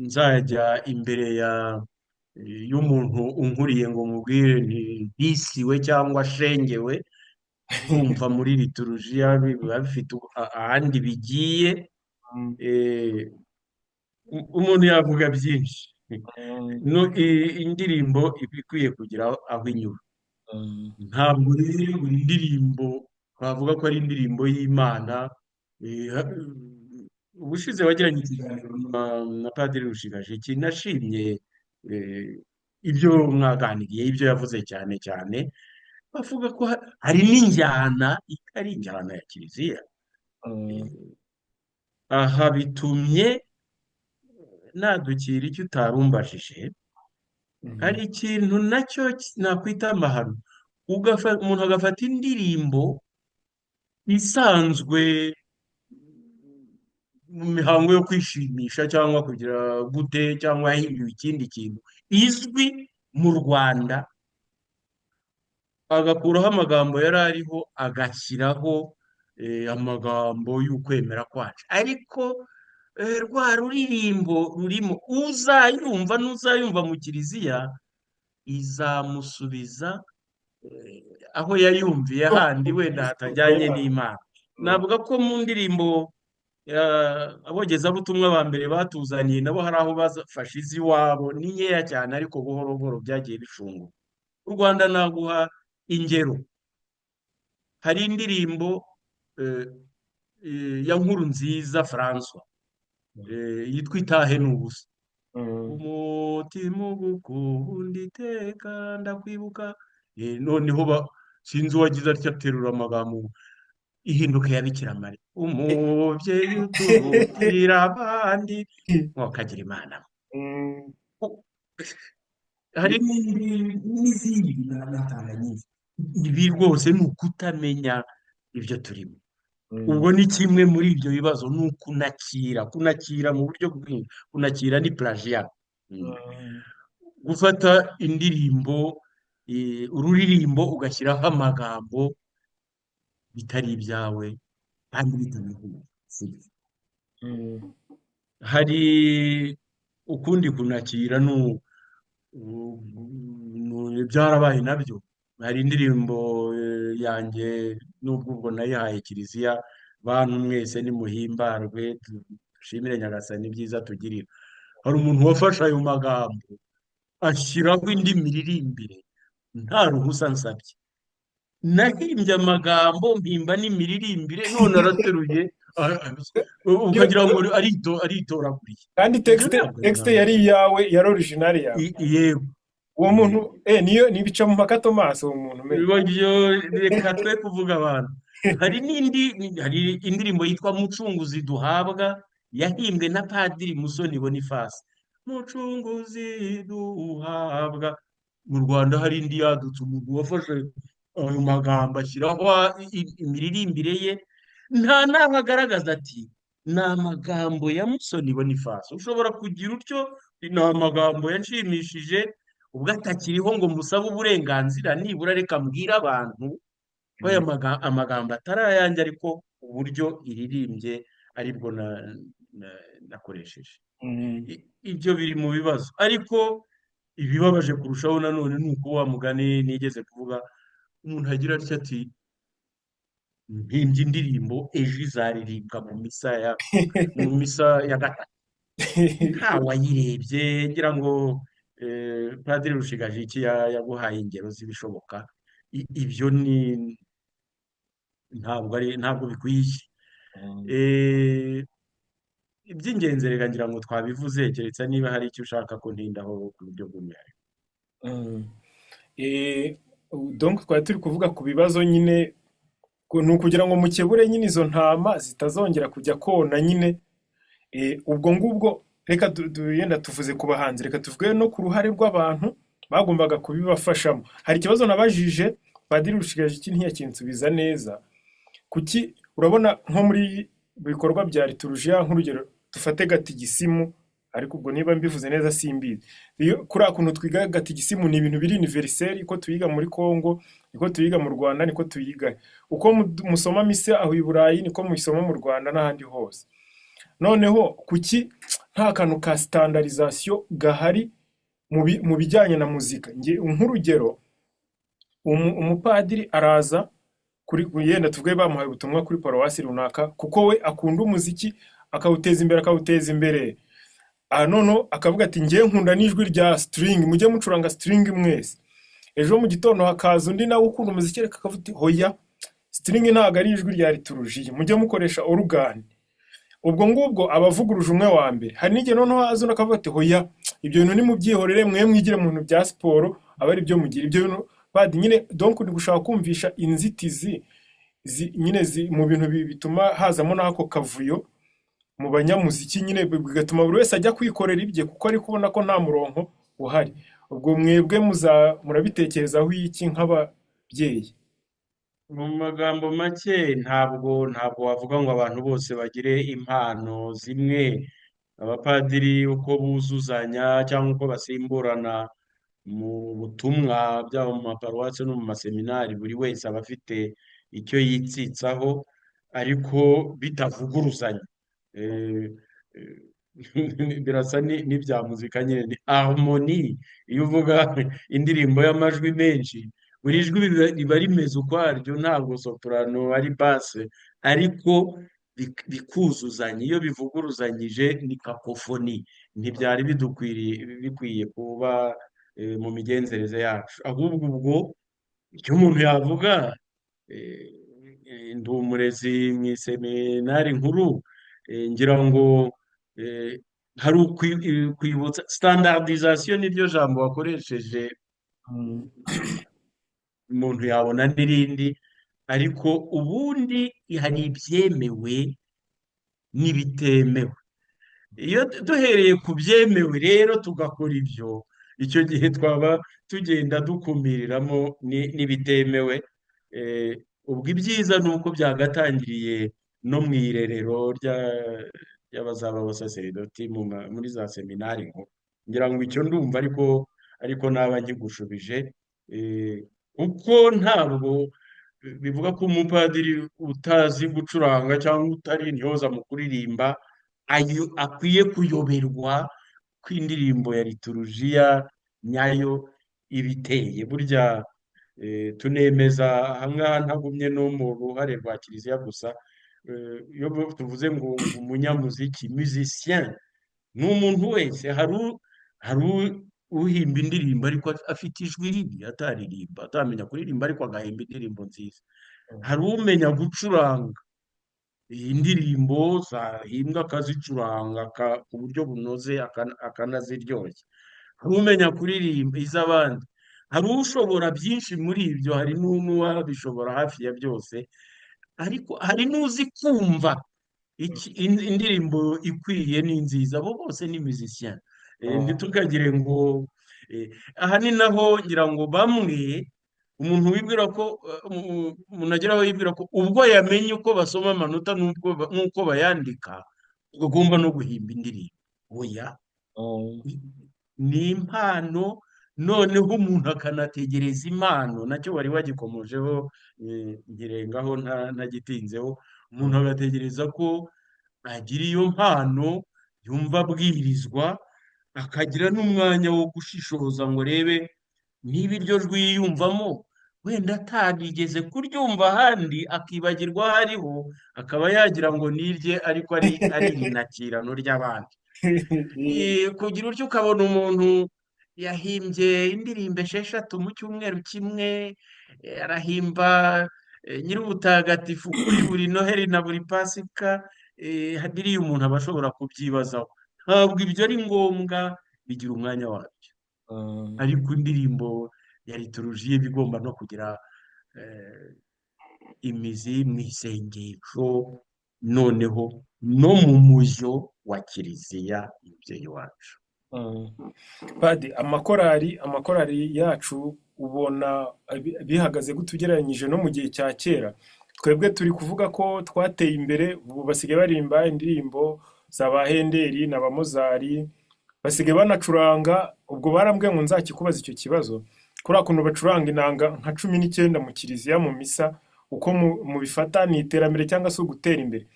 nzajya imbere y'umuntu unkuriye ngo mubwire nti bisiwe cyangwa shengewe, ndumva muri liturujiya biba bifite ahandi bigiye.
Mm.
Eh, umuntu yavuga byinshi.
Mm.
No, indirimbo iba ikwiye kugira aho inyura.
Mm.
Ntabwo rero buri ndirimbo twavuga ko ari indirimbo y'Imana. Ubushize wagiranye ikiganiro na Padiri Rushigajiki, nashimye eh, ibyo mwaganiriye, ibyo yavuze cyane cyane bavuga ko hari n'injyana itari injyana ya kiliziya.
Mm.
Aha bitumye Nadukira icyo utarumbajije. Hari ikintu nacyo nakwita amahano. Umuntu agafata indirimbo isanzwe mu mihango yo kwishimisha cyangwa kugira gute cyangwa yahinduye ikindi kintu izwi mu Rwanda, agakuraho amagambo yari ariho agashyiraho amagambo y'ukwemera kwacu, ariko rwa ruririmbo rurimo uzayumva n'uzayumva mu kiliziya izamusubiza aho yayumviye handi wenda hatajyanye n'Imana. Navuga ko mu ndirimbo abogezabutumwa ba mbere batuzaniye nabo hari aho bafashe iz'iwabo, ni nkeya cyane ariko buhoro buhoro byagiye bishungura. U Rwanda naguha ingero, hari indirimbo ya Nkurunziza François yitwa Itahe ni ubusa. Umutima ugukunda iteka ndakwibuka. Noneho sinzi uwagize atya aterura amagambo ihinduka ya Bikira Mariya, umubyeyi uturutira abandi, wakagira Imana. Hari n'izindi natanga nyinshi. Ibi rwose ni ukutamenya ibyo turimo. Ubwo ni kimwe muri ibyo bibazo, ni ukunakira, kunakira mu buryo bwinshi. Kunakira ni plagiat. Gufata indirimbo, ururirimbo ugashyiraho amagambo bitari ibyawe kandi bitanahuye. Hari ukundi kunakira byarabaye nabyo. Hari indirimbo yanjye nubwo ubwo nayihaye kiliziya, bantu mwese nimuhimbarwe dushimire Nyagasani ibyiza tugirira. Hari umuntu wafashe ayo magambo ashyiraho indi miririmbire nta ruhusa nsabye. Nahimbye amagambo mpimba n'imiririmbire, none arateruye ukagira ngo aritoraguriye.
Kandi texte yari iyawe, yari original yawe.
Yego.
Uwo muntu niyo nibica mu mpaka Thomas, uwo muntu
reka twe kuvuga abantu. Hari n'indi, hari indirimbo yitwa Mucunguzi duhabwa yahimbwe na Padiri Musoni Boniface. Mucunguzi duhabwa. Mu Rwanda hari indi yadutse, umuntu wafashe ayo magambo ashyiraho imiririmbire ye, nta naho agaragaza ati ni amagambo ya Musoni Boniface. Ushobora kugira utyo, ni amagambo yanshimishije, ubwo atakiriho ngo musabe uburenganzira, nibura reka mbwire abantu ko aya amagambo atari ayanjye, ariko uburyo iririmbye aribwo nakoresheje. Ibyo biri mu bibazo, ariko ibibabaje kurushaho nanone ni uko wa mugani nigeze kuvuga, umuntu agira atya ati mpimbye indirimbo ejo izaririmbwa mu misa ya gatatu, ntawayirebye. Ngira ngo Padiri Rushigajiki yaguhaye ingero z'ibishoboka. Ibyo ni ntabwo bikwiye. Iby'ingenzi reka ngira ngo twabivuze, keretse niba hari icyo ushaka ko ntindaho ku buryo bw'umwihariko.
Donc twari turi kuvuga ku bibazo nyine, ni ukugira ngo mukebure nyine izo ntama zitazongera kujya kona nyine. Ubwo ngubwo reka yenda tuvuze ku bahanzi, reka tuvuge no ku ruhare rw'abantu bagombaga kubibafashamo. Hari ikibazo nabajije Padiri Rushigajiki ntiyakinsubiza neza. Kuki urabona nko muri bikorwa bya liturujia, nk'urugero dufate gatigisimu, ariko ubwo niba mbivuze neza simbizi. Iyo kuri akuntu twiga gatigisimu ni ibintu biri universel, iko tuyiga muri Kongo, niko tuyiga mu Rwanda, niko tuyiga. Uko musoma misa aho i Burayi niko muyisoma mu Rwanda n'ahandi hose. Noneho kuki nta kantu ka standardization gahari mu bijyanye na muzika? Nge nk'urugero umupadiri araza kuri yenda tuvuge bamuhaye ubutumwa kuri paruwasi runaka, kuko we akunda umuziki akawuteza imbere, akawuteza imbere. Noneho akavuga ati ngiye nkunda n'ijwi rya string, mujye mucuranga string mwese. Ejo mu gitondo hakaza undi nawe ukunda umuziki ariko akavuga ati hoya, string ntabwo ari ijwi rya liturujia, mujye mukoresha organ. Ubwo ngubwo abavuguruje umwe wa mbere. Hari n'igihe noneho haza undi akavuga ati hoya, ibyo bintu nimubyihorere, mwe mwigire mu bintu bya siporo, aba ari byo mugira. Ibyo bintu badi nyine, donc ni gushaka kumvisha inzitizi nyine mu bintu bituma hazamo n'ako kavuyo. Mu banyamuziki nyine bigatuma buri wese ajya kwikorera ibye kuko ari kubona ko nta murongo uhari. Ubwo mwebwe muza murabitekerezaho iki nk'ababyeyi?
Mu magambo make, ntabwo wavuga ngo abantu bose bagire impano zimwe. Abapadiri uko buzuzanya cyangwa uko basimburana mu butumwa, byaba mu maparuwasi no mu maseminari, buri wese aba afite icyo yitsitsaho ariko bitavuguruzanya. Eh, eh, Birasa n'ibya muzika nyine, ni harmony. Iyo uvuga indirimbo y'amajwi menshi, buri jwi riba rimeze ukwaryo, ntabwo soprano ari basse, ariko bikuzuzanya. Iyo bivuguruzanyije ni kakofoni. Ntibyari bidukwiriye, bikwiye kuba mu migenzereze yacu. Ahubwo ubwo icyo umuntu yavuga, eh, ndi umurezi mu iseminari nkuru, ngira ngo eh, hari kwibutsa standardization, niryo jambo wakoresheje, umuntu yabona n'irindi, ariko ubundi hari ibyemewe n'ibitemewe. Iyo duhereye ku byemewe rero tugakora ibyo, icyo gihe twaba tugenda dukumiriramo n'ibitemewe. Eh, Ubwo ibyiza ni uko byagatangiriye no mu irerero ry'abazaba abasaseridoti muri za seminari nkuru. Ngira ngo icyo ndumva, ariko naba nkigushubije. Eh, Kuko ntabwo bivuga ko umupadiri utazi gucuranga cyangwa utari intyoza mu kuririmba ayo akwiye kuyoberwa ko indirimbo ya liturujiya nyayo iba iteye. Burya tunemeza ahangaha, ntagumye no mu ruhare rwa kiliziya gusa. Iyo tuvuze ngo umunyamuziki, musicien, ni umuntu wese. Hari uhimba indirimbo ariko afite ijwi ribi, ataririmba, atamenya kuririmba, ariko agahimba indirimbo nziza. Hari umenya gucuranga iyi ndirimbo zahimbwa, akazicuranga ku buryo bunoze, akanaziryoshya. Hari umenya kuririmba iz'abandi, hari ushobora byinshi muri ibyo, hari n'uwabishobora hafi ya byose, ariko hari n'uzi kumva indirimbo ikwiye ni nziza. Abo bose ni musicien. Ntitukagire ngo aha ni naho ngira ngo bamwe, umuntu wibwira ko umuntu agera aho yibwira ko ubwo yamenye uko basoma amanota n'uko bayandika, ubwo agomba no guhimba indirimbo. Oya, ni impano. Noneho umuntu akanategereza impano, nacyo wari wagikomojeho, nkirengaho ntagitinzeho. Umuntu agategereza ko agira iyo mpano, yumva abwirizwa, akagira n'umwanya wo gushishoza ngo arebe niba iryo jwi yiyumvamo wenda atarigeze kuryumva ahandi, akibagirwa aho ariho, akaba yagira ngo ni irye ariko ari irinakirano ry'abandi. Kugira utyo ukabona umuntu yahimbye indirimbo 6 mu cyumweru kimwe, arahimba nyir'ubutagatifu kuri buri Noheli na buri Pasika, biriya umuntu aba ashobora kubyibazaho. Ntabwo ibyo ari ngombwa, bigira umwanya wabyo, ariko indirimbo ya liturujiya iba igomba no kugira imizi mu isengesho, noneho no mu mujyo wa kiliziya umubyeyi wacu.
Padi, amakorali yacu ubona bihagaze gute ugereranyije no mu gihe cya kera? Twebwe turi kuvuga ko twateye imbere, ubu basigaye baririmba indirimbo za ba Hendeli na ba Mozari, basigaye banacuranga. Ubwo barambwiye ngo nzakikubaza icyo kibazo, kuriya kuntu bacuranga inanga nka 19 mu kiliziya mu misa, uko mubifata, ni iterambere cyangwa se ugutera imbere,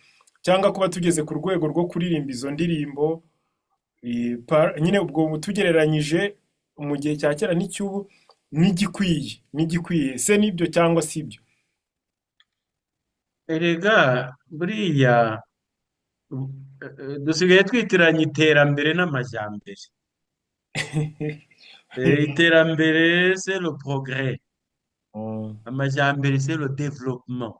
cyangwa kuba tugeze ku rwego rwo kuririmba izo ndirimbo nyine ubwo tugereranyije mu gihe cya kera n'icy'ubu, n'igikwiye se nibyo cyangwa si ibyo?
Erega buriya dusigaye twitiranya iterambere n'amajyambere. Iterambere c'est le progrès, amajyambere c'est le développement.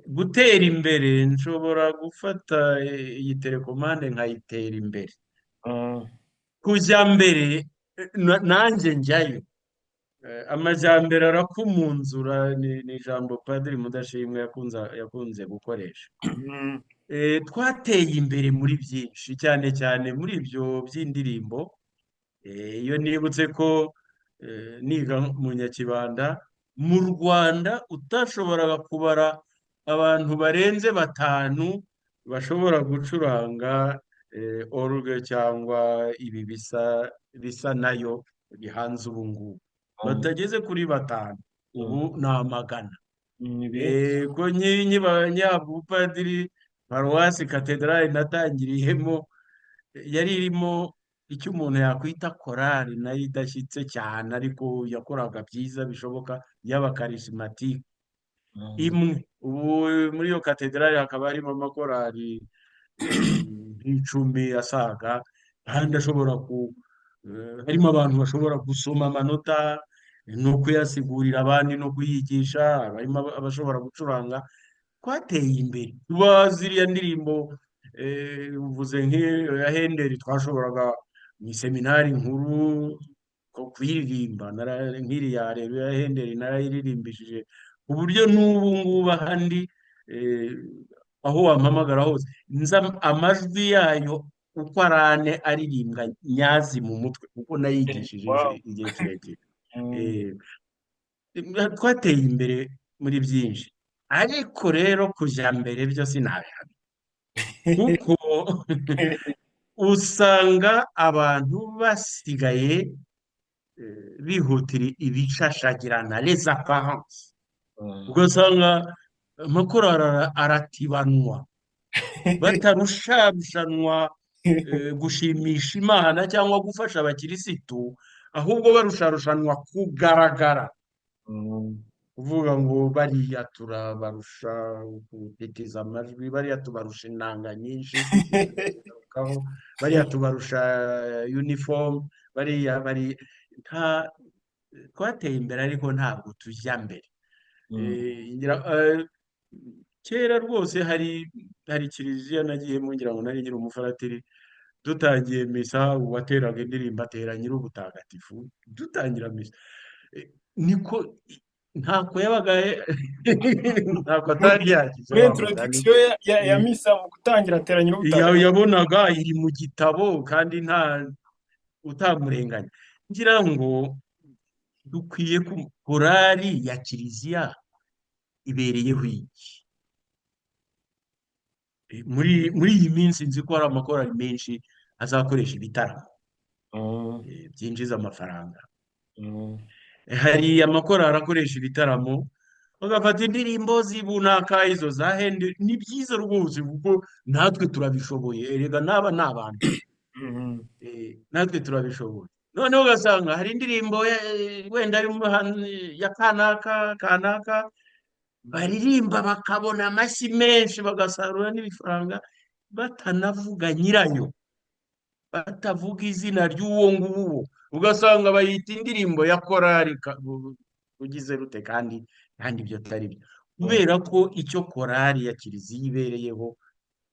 Gutera imbere, nshobora gufata iyi télécommande nkayitera imbere. Kujya mbere, nanjye njyayo. Amajyambere arakumunzura ni ijambo Padiri Mudashimwa yakunze gukoresha. Twateye imbere muri byinshi, cyane cyane muri ibyo by'indirimbo. Iyo nibutse ko niga mu Nyakibanda mu Rwanda utashoboraga kubara abantu barenze batanu bashobora gucuranga orgue cyangwa ibi bisa nayo bihanze ubu ngubu, batageze kuri batanu, ubu ni amagana.
Ni benshi.
Ko nkiba nyahabwa ubupadiri, paruwasi katedrali natangiriyemo yari irimo icyo umuntu yakwita korali nayo idashyitse cyane, ariko yakoraga byiza bishoboka y'abakarisimatike imwe. Ubu muri iyo katedrali hakaba harimo amakorali nk'icumi asaga, kandi ashobora ku harimo abantu bashobora gusoma amanota no kuyasigurira abandi no kuyigisha, harimo abashobora gucuranga. Twateye imbere tuba ziriya ndirimbo, uvuze nk'iyo ya Henderi, twashoboraga mu iseminari nkuru ko kuyiririmba. Nk'iriya rero ya Henderi narayiririmbishije ku buryo n'ubu ngubu ahandi eh, aho wampamagara hose nza amajwi yayo uko ari ane aririmbwa nyazi mu mutwe, kuko nayigishije
Wow.
igihe kirekire.
Mm.
Eh, Twateye imbere muri byinshi, ariko rero kujya mbere byo sinabihamya, kuko usanga abantu basigaye bihutira ibishashagirana, les apparences, ugasanga amakorali aratibanwa, batarusharushanwa gushimisha Imana cyangwa gufasha abakirisitu, ahubwo barusharushanwa kugaragara, kuvuga ngo bariya turabarusha gutitiza amajwi, bariya tubarusha inanga nyinshi, tugarukaho, bariya tubarusha uniform, bariya bari nta. Twateye imbere ariko ntabwo tujya mbere. Kera rwose hari kiliziya nagiyemo, ngira ngo nari nkiri umufaratiri, dutangiye misa uwateraga indirimbo atera Nyir'ubutagatifu dutangira misa. Niko ntako yabaga, ntako atari yagize
Muri
wa mugani.
introduction ya misa, mu gutangira atera Nyir'ubutagatifu.
Yabonaga iri mu gitabo kandi nta utamurenganya. Ngira ngo dukwiye korali ya kiliziya ibereyeho iki? Muri iyi minsi nzi ko hari amakorali menshi azakoresha ibitaramo byinjiza amafaranga. Hari amakorali akoresha ibitaramo bagafata indirimbo z'ibunaka, izo za Hende. Ni byiza rwose kuko natwe turabishoboye, erega n'aba ni abantu. Natwe turabishoboye. Noneho ugasanga hari indirimbo wenda ya kanaka kanaka baririmba bakabona amashyi menshi, bagasarura n'ibifaranga, batanavuga nyirayo, batavuga izina ry'uwo nguwo, ugasanga bayita indirimbo ya korali ugize rute, kandi ibyo atari byo, kubera ko icyo korali ya kiliziya ibereyeho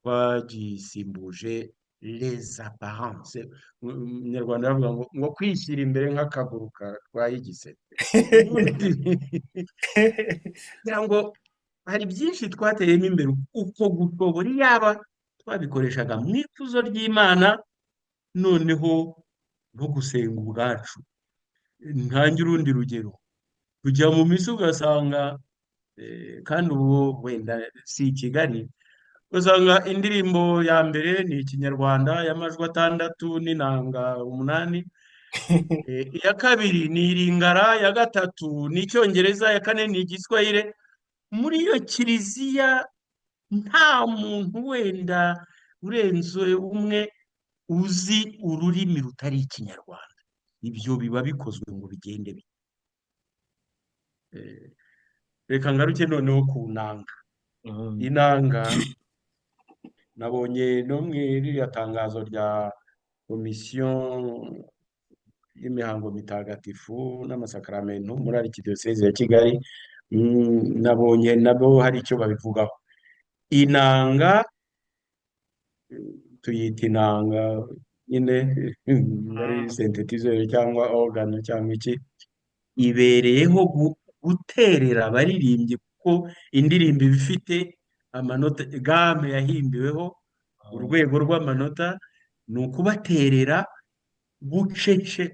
twagisimbuje les apparences. Umunyarwanda aravuga ngo kwishyira imbere nk'akaguru karwaye igisebe. Ubundi kugira ngo hari byinshi twateyemo imbere, uko gushobora iyaba twabikoreshaga mu ikuzo ry'Imana, noneho no gusenga ubwacu. Ntange urundi rugero: kujya mu misa ugasanga kandi ubu wenda si i Kigali, usanga indirimbo ya mbere ni Ikinyarwanda y'amajwi atandatu n'inanga umunani, iya kabiri ni Iringara, iya gatatu ni Icyongereza, iya kane ni Igiswahili. Muri iyo kiliziya nta muntu wenda urenze umwe uzi ururimi rutari Ikinyarwanda. Ibyo biba bikozwe ngo bigende bite? Reka ngaruke noneho ku nanga. Inanga nabonye no mu iriya tangazo rya komisiyo y'imihango mitagatifu n'amasakaramentu muri Arikidiyosezi ya Kigali, nabonye nabo hari icyo babivugaho. Inanga tuyita inanga nyine, ari synthétiseur cyangwa organe cyangwa iki. Ibereyeho guterera abaririmbyi kuko indirimbo iba ifite amanota, gamme yahimbiweho, urwego rw'amanota, ni ukubaterera bucece.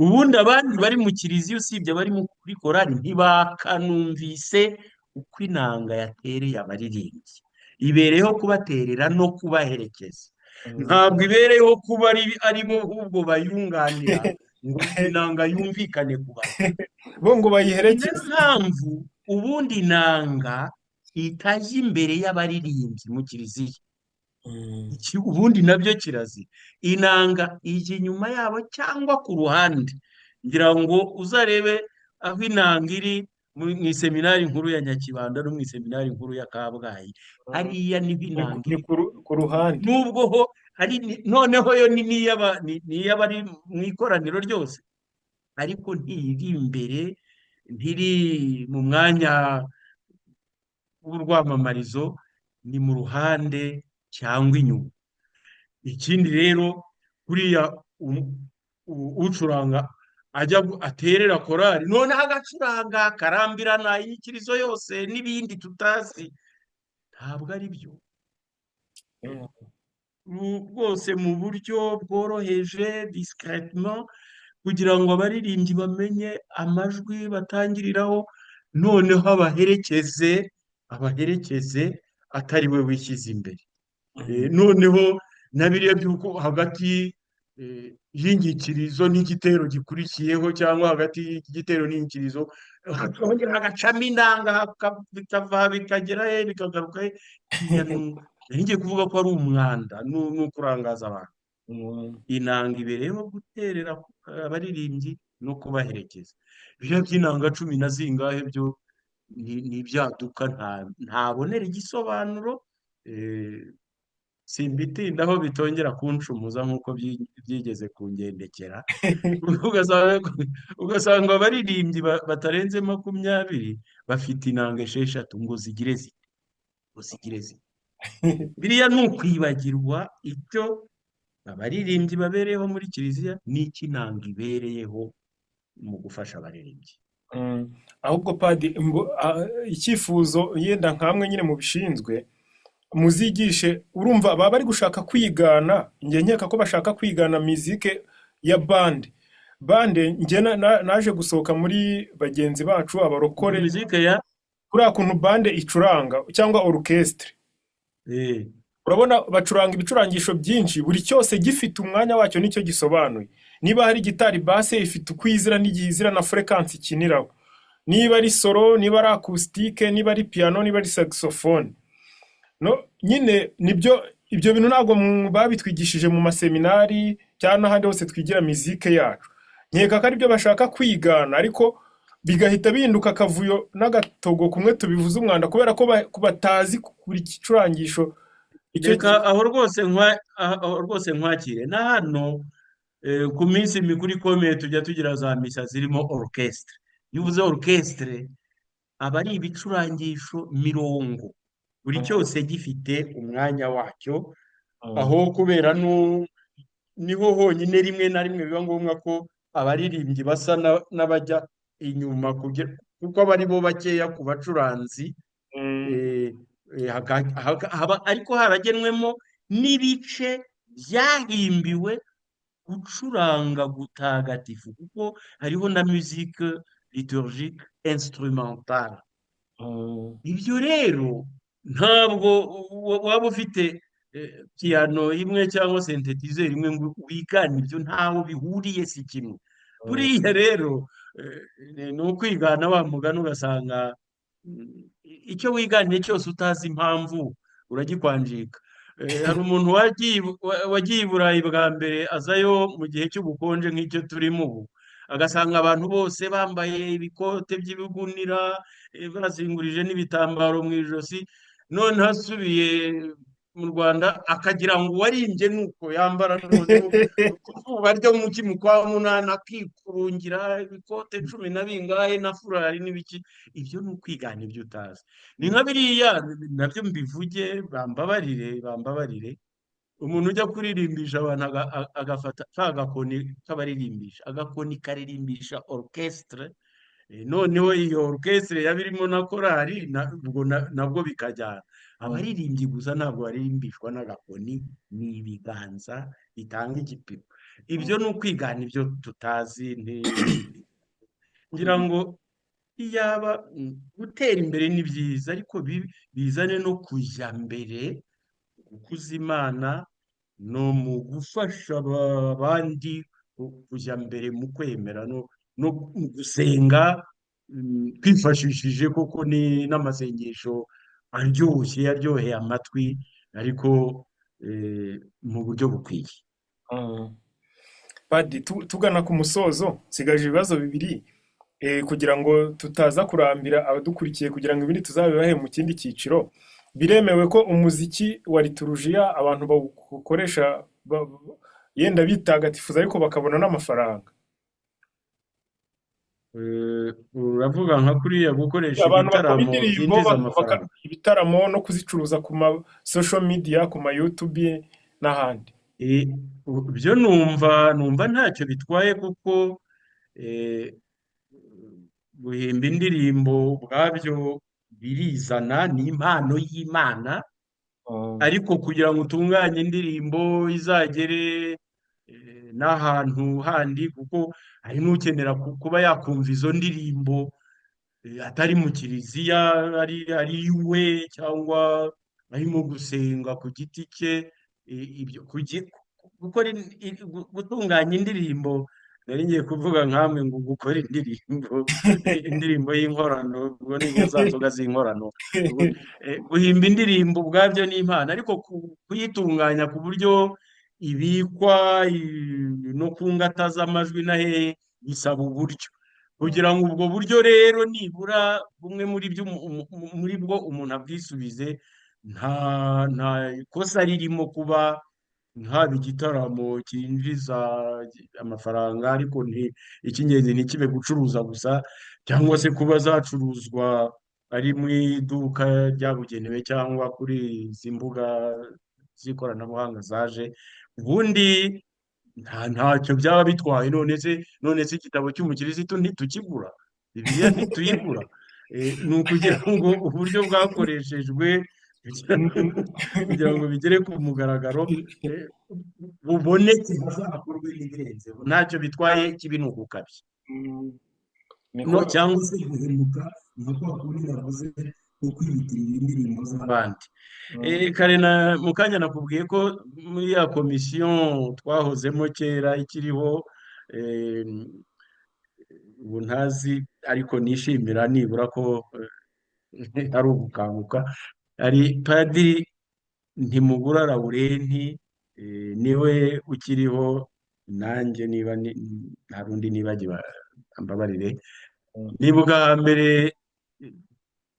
Ubundi abandi bari mu kiliziya usibye abari muri korali ntibakanumvise uko inanga yatereye abaririmbyi. Ibereyeho kubaterera no kubaherekeza, ntabwo ibereyeho kuba ari bo ahubwo bayunganira ngo inanga yumvikane ku bantu.
Bo ngo
Ni nayo
bayiherekeze.
mpamvu ubundi inanga itajya imbere y'abaririmbyi mu kiliziya. Ubundi nabyo kirazira. Inanga ijya inyuma yabo cyangwa ku ruhande. Ngira ngo uzarebe aho inanga iri mu iseminari nkuru ya Nyakibanda no mu iseminari nkuru ya Kabgayi, hariya niho inanga
Ni
iri.
ku ruhande.
Nubwo ho hari noneho yo ni n'iy'abari mu ikoraniro ryose, ariko ntiri imbere, ntiri mu mwanya w'urwamamarizo, ni mu ruhande cyangwa inyuma. Ikindi rero, kuriya ucuranga ajya aterera korari, noneho agacuranga karambirana inyikirizo yose n'ibindi tutazi, ntabwo ari byo. Rwose mu buryo bworoheje, discrètement, kugira ngo abaririmbyi bamenye amajwi batangiriraho, noneho abaherekeze atari we wishyize imbere. Noneho na biriya by'uko hagati y'inyikirizo n'igitero gikurikiyeho, cyangwa hagati y'igitero n'inyikirizo hakongera hagacamo inanga, bikava bikagera he bikagaruka he, biriya nari ngiye kuvuga ko ari umwanda, ni ukurangaza abantu. Inanga ibereyeho guterera abaririmbyi no kubaherekeza. Biriya by'inanga cumi na zingahe byo ni ibyaduka, ntabonera igisobanuro. Simbitindaho bitongera kuncumuza nk'uko byigeze kungendekera. Ugasanga abaririmbyi batarenze 20 bafite inanga 6 ngo zigire zite, ngo zigire zite. Biriya ni ukwibagirwa icyo abaririmbyi babereyeho muri kiliziya n'icyo inanga ibereyeho mu gufasha abaririmbyi.
Ahubwo padi, icyifuzo yenda nkamwe nyine mubishinzwe muzigishe, urumva baba bari gushaka kwigana, njye nkeka ko bashaka kwigana mizike ya bande. Bande njye naje gusohoka muri bagenzi bacu abarokore,
mizike ya
kuriya kuntu bande icuranga cyangwa orchestre. Urabona bacuranga ibicurangisho byinshi, buri cyose gifite umwanya wacyo nicyo gisobanuye. Niba hari gitari basse ifite uko izira n'igihe izira na fréquence ikiniraho. Niba ari solo, niba ari acoustique, niba ari piano, niba ari saxophone. No, nyine nibyo, ibyo bintu ntabwo babitwigishije mu maseminari cyangwa n'ahandi hose twigira mizike yacu. Nkeka ko aribyo bashaka kwigana, ariko bigahita bihinduka akavuyo n'agatogo kumwe tubivuze umwanda, kubera ko batazi buri gicurangisho icyo.
Reka aho rwose nkwakire. Na hano ku minsi mikuru ikomeye tujya tugira za misa zirimo orchestre. Iyo uvuze orchestre aba ari ibicurangisho mirongo, buri cyose gifite umwanya wacyo. Aho kubera niho honyine rimwe na rimwe biba ngombwa ko abaririmbyi basa n'abajya inyuma, kuko aba ari bo bakeya ku bacuranzi. Ariko haragenwemo n'ibice byahimbiwe gucuranga gutagatifu, kuko hariho na musique liturgique instrumentale. Ibyo rero ntabwo waba ufite piano imwe cyangwa synthétiseur imwe ngo wigane ibyo, ntaho bihuriye, si kimwe. Buriya rero ni ukwigana wa mugani, ugasanga icyo wiganiye cyose utazi impamvu uragikwanjika. Hari umuntu wagiye i Burayi bwa mbere, azayo mu gihe cy'ubukonje nk'icyo turimo ubu, agasanga abantu bose bambaye ibikote by'ibigunira, bazingurije n'ibitambaro mu ijosi. Noneho asubiye mu Rwanda akagira ngo uwarimbye nuko yambara, noneho ku zuba ryo mu ki mu kwa munani akikurungira ibikote cumi na bingahe na furari n'ibiki. Ibyo ni ukwigana ibyo utazi. Ni nka biriya nabyo mbivuge, bambabarire, bambabarire. Umuntu ujya kuririmbisha abantu agafata ka gakoni k'abaririmbisha, agakoni karirimbisha orchestre. Noneho iyo orchestre yaba irimo na korali, ubwo nabwo bikajyana. Abaririmbyi gusa ntabwo baririmbishwa n'agakoni, ni ibiganza bitanga igipimo. Ibyo ni ukwigana ibyo tutazi. Ngira ngo iyaba gutera imbere ni byiza, ariko bizane no kujya mbere, gukuza Imana no mu gufasha abandi kujya mbere mu kwemera no mu gusenga, twifashishije koko ni n'amasengesho aryoshye, aryoheye amatwi, ariko mu buryo bukwiye.
Padi, tugana ku musozo, nsigaje ibibazo bibiri kugira ngo tutaza kurambira abadukurikiye, kugira ngo ibindi tuzabibahe mu kindi cyiciro. Biremewe ko umuziki wa liturujiya abantu bawukoresha yenda bitagatifuza, ariko bakabona n'amafaranga?
Uravuga nka kuriya gukoresha
Abantu bakora
ibitaramo
indirimbo
byinjiza amafaranga?
ibitaramo no kuzicuruza ku ma social media, ku ma YouTube n'ahandi.
Eh, Byo numva ntacyo bitwaye, kuko eh, guhimba indirimbo ubwabyo birizana, ni impano y'Imana. Ariko kugira ngo utunganye indirimbo izagere n'ahantu handi, kuko hari n'ukenera kuba yakumva izo ndirimbo atari mu kiliziya, ari iwe cyangwa arimo gusenga ku giti cye. Ibyo gukora gutunganya indirimbo, nari ngiye kuvuga nkamwe ngo gukora indirimbo, indirimbo y'inkorano, ubwo ni nka za nzoga z'inkorano. Guhimba indirimbo ubwabyo ni impano, ariko kuyitunganya ku buryo ibikwa no ku ngata z'amajwi na hehe bisaba uburyo. Kugira ngo ubwo buryo rero nibura bumwe muri byo muri bwo umuntu abwisubize, nta ikosa ririmo kuba haba igitaramo cyinjiza amafaranga, ariko icy'ingenzi ntikibe gucuruza gusa, cyangwa se kuba zacuruzwa ari mu iduka ryabugenewe cyangwa kuri izi mbuga z'ikoranabuhanga zaje. Ubundi ntacyo byaba bitwaye. None se igitabo cy'umukirisitu ntitukigura? Bibiliya ntituyigura? Ni ukugira ngo uburyo bwakoreshejwe kugira ngo bigere ku mugaragaro buboneke, hazakorwe n'ibirenzeho. Ntacyo bitwaye, ikibi ni ugukabya cyangwa se guhemuka, nka kwa kundi navuze ko kwiyitirira indirimbo z'abandi. Kare mu kanya nakubwiye ko muri ya komisiyo twahozemo kera ikiriho, ubu ntazi, ariko nishimira nibura ko ari ugukanguka. Hari Padiri Ntimugura Laurenti, niwe ukiriho, nanjye niba nta rundi nibagiwe ambabarire. Nibuka hambere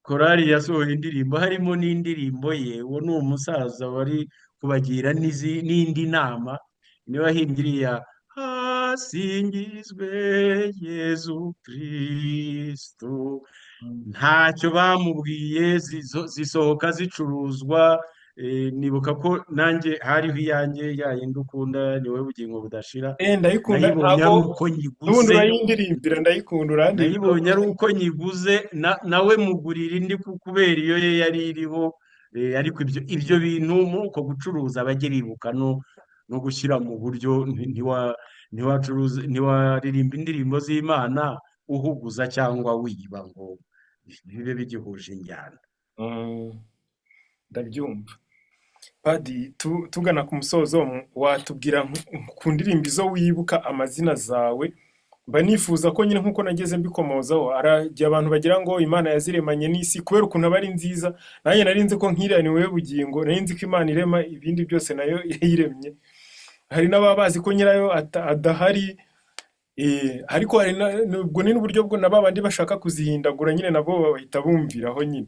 korali yasohoye indirimbo harimo n'indirimbo ye, uwo ni umusaza wari kubagira n'indi nama, niwe wahimbye iriya hasingizwe Yezu Kristo. Ntacyo bamubwiye, zisohoka zicuruzwa. Nibuka ko nanjye hariho iyanjye ya yindi ukunda, ni wowe bugingo budashira.
Ndayikunda.
Nayibonye ari
Ntabwo
uko
n'ubundi
nyiguze.
Urayindirimbira, ndayikunda, urandirimbira.
Nayibonye ari uko nyiguze, nawe mugurira indi kubera iyo ye yari iriho. Ariko ibyo bintu muri uko gucuruza bajye bibuka no gushyira mu buryo. Ntiwaririmba indirimbo z'Imana uhuguza cyangwa wiba ngo bibe bigihuje injyana.
Ndabyumva. Padi, tugana ku musozo, watubwira ku ndirimbo izo wibuka amazina zawe? Mba nifuza ko nyine nk'uko nageze mbikomozaho, igihe abantu bagira ngo Imana yaziremanye n'isi kubera ukuntu aba ari nziza. Nanjye nari nzi ko nk'iriya ni wowe bugingo, nari nzi ko Imana irema ibindi byose nayo yayiremye. Hari n'ababa bazi ko nyirayo adahari, ariko hari ubwo ni n'uburyo bwo na ba bandi bashaka kuzihindagura nyine nabo bahita bumviraho nyine.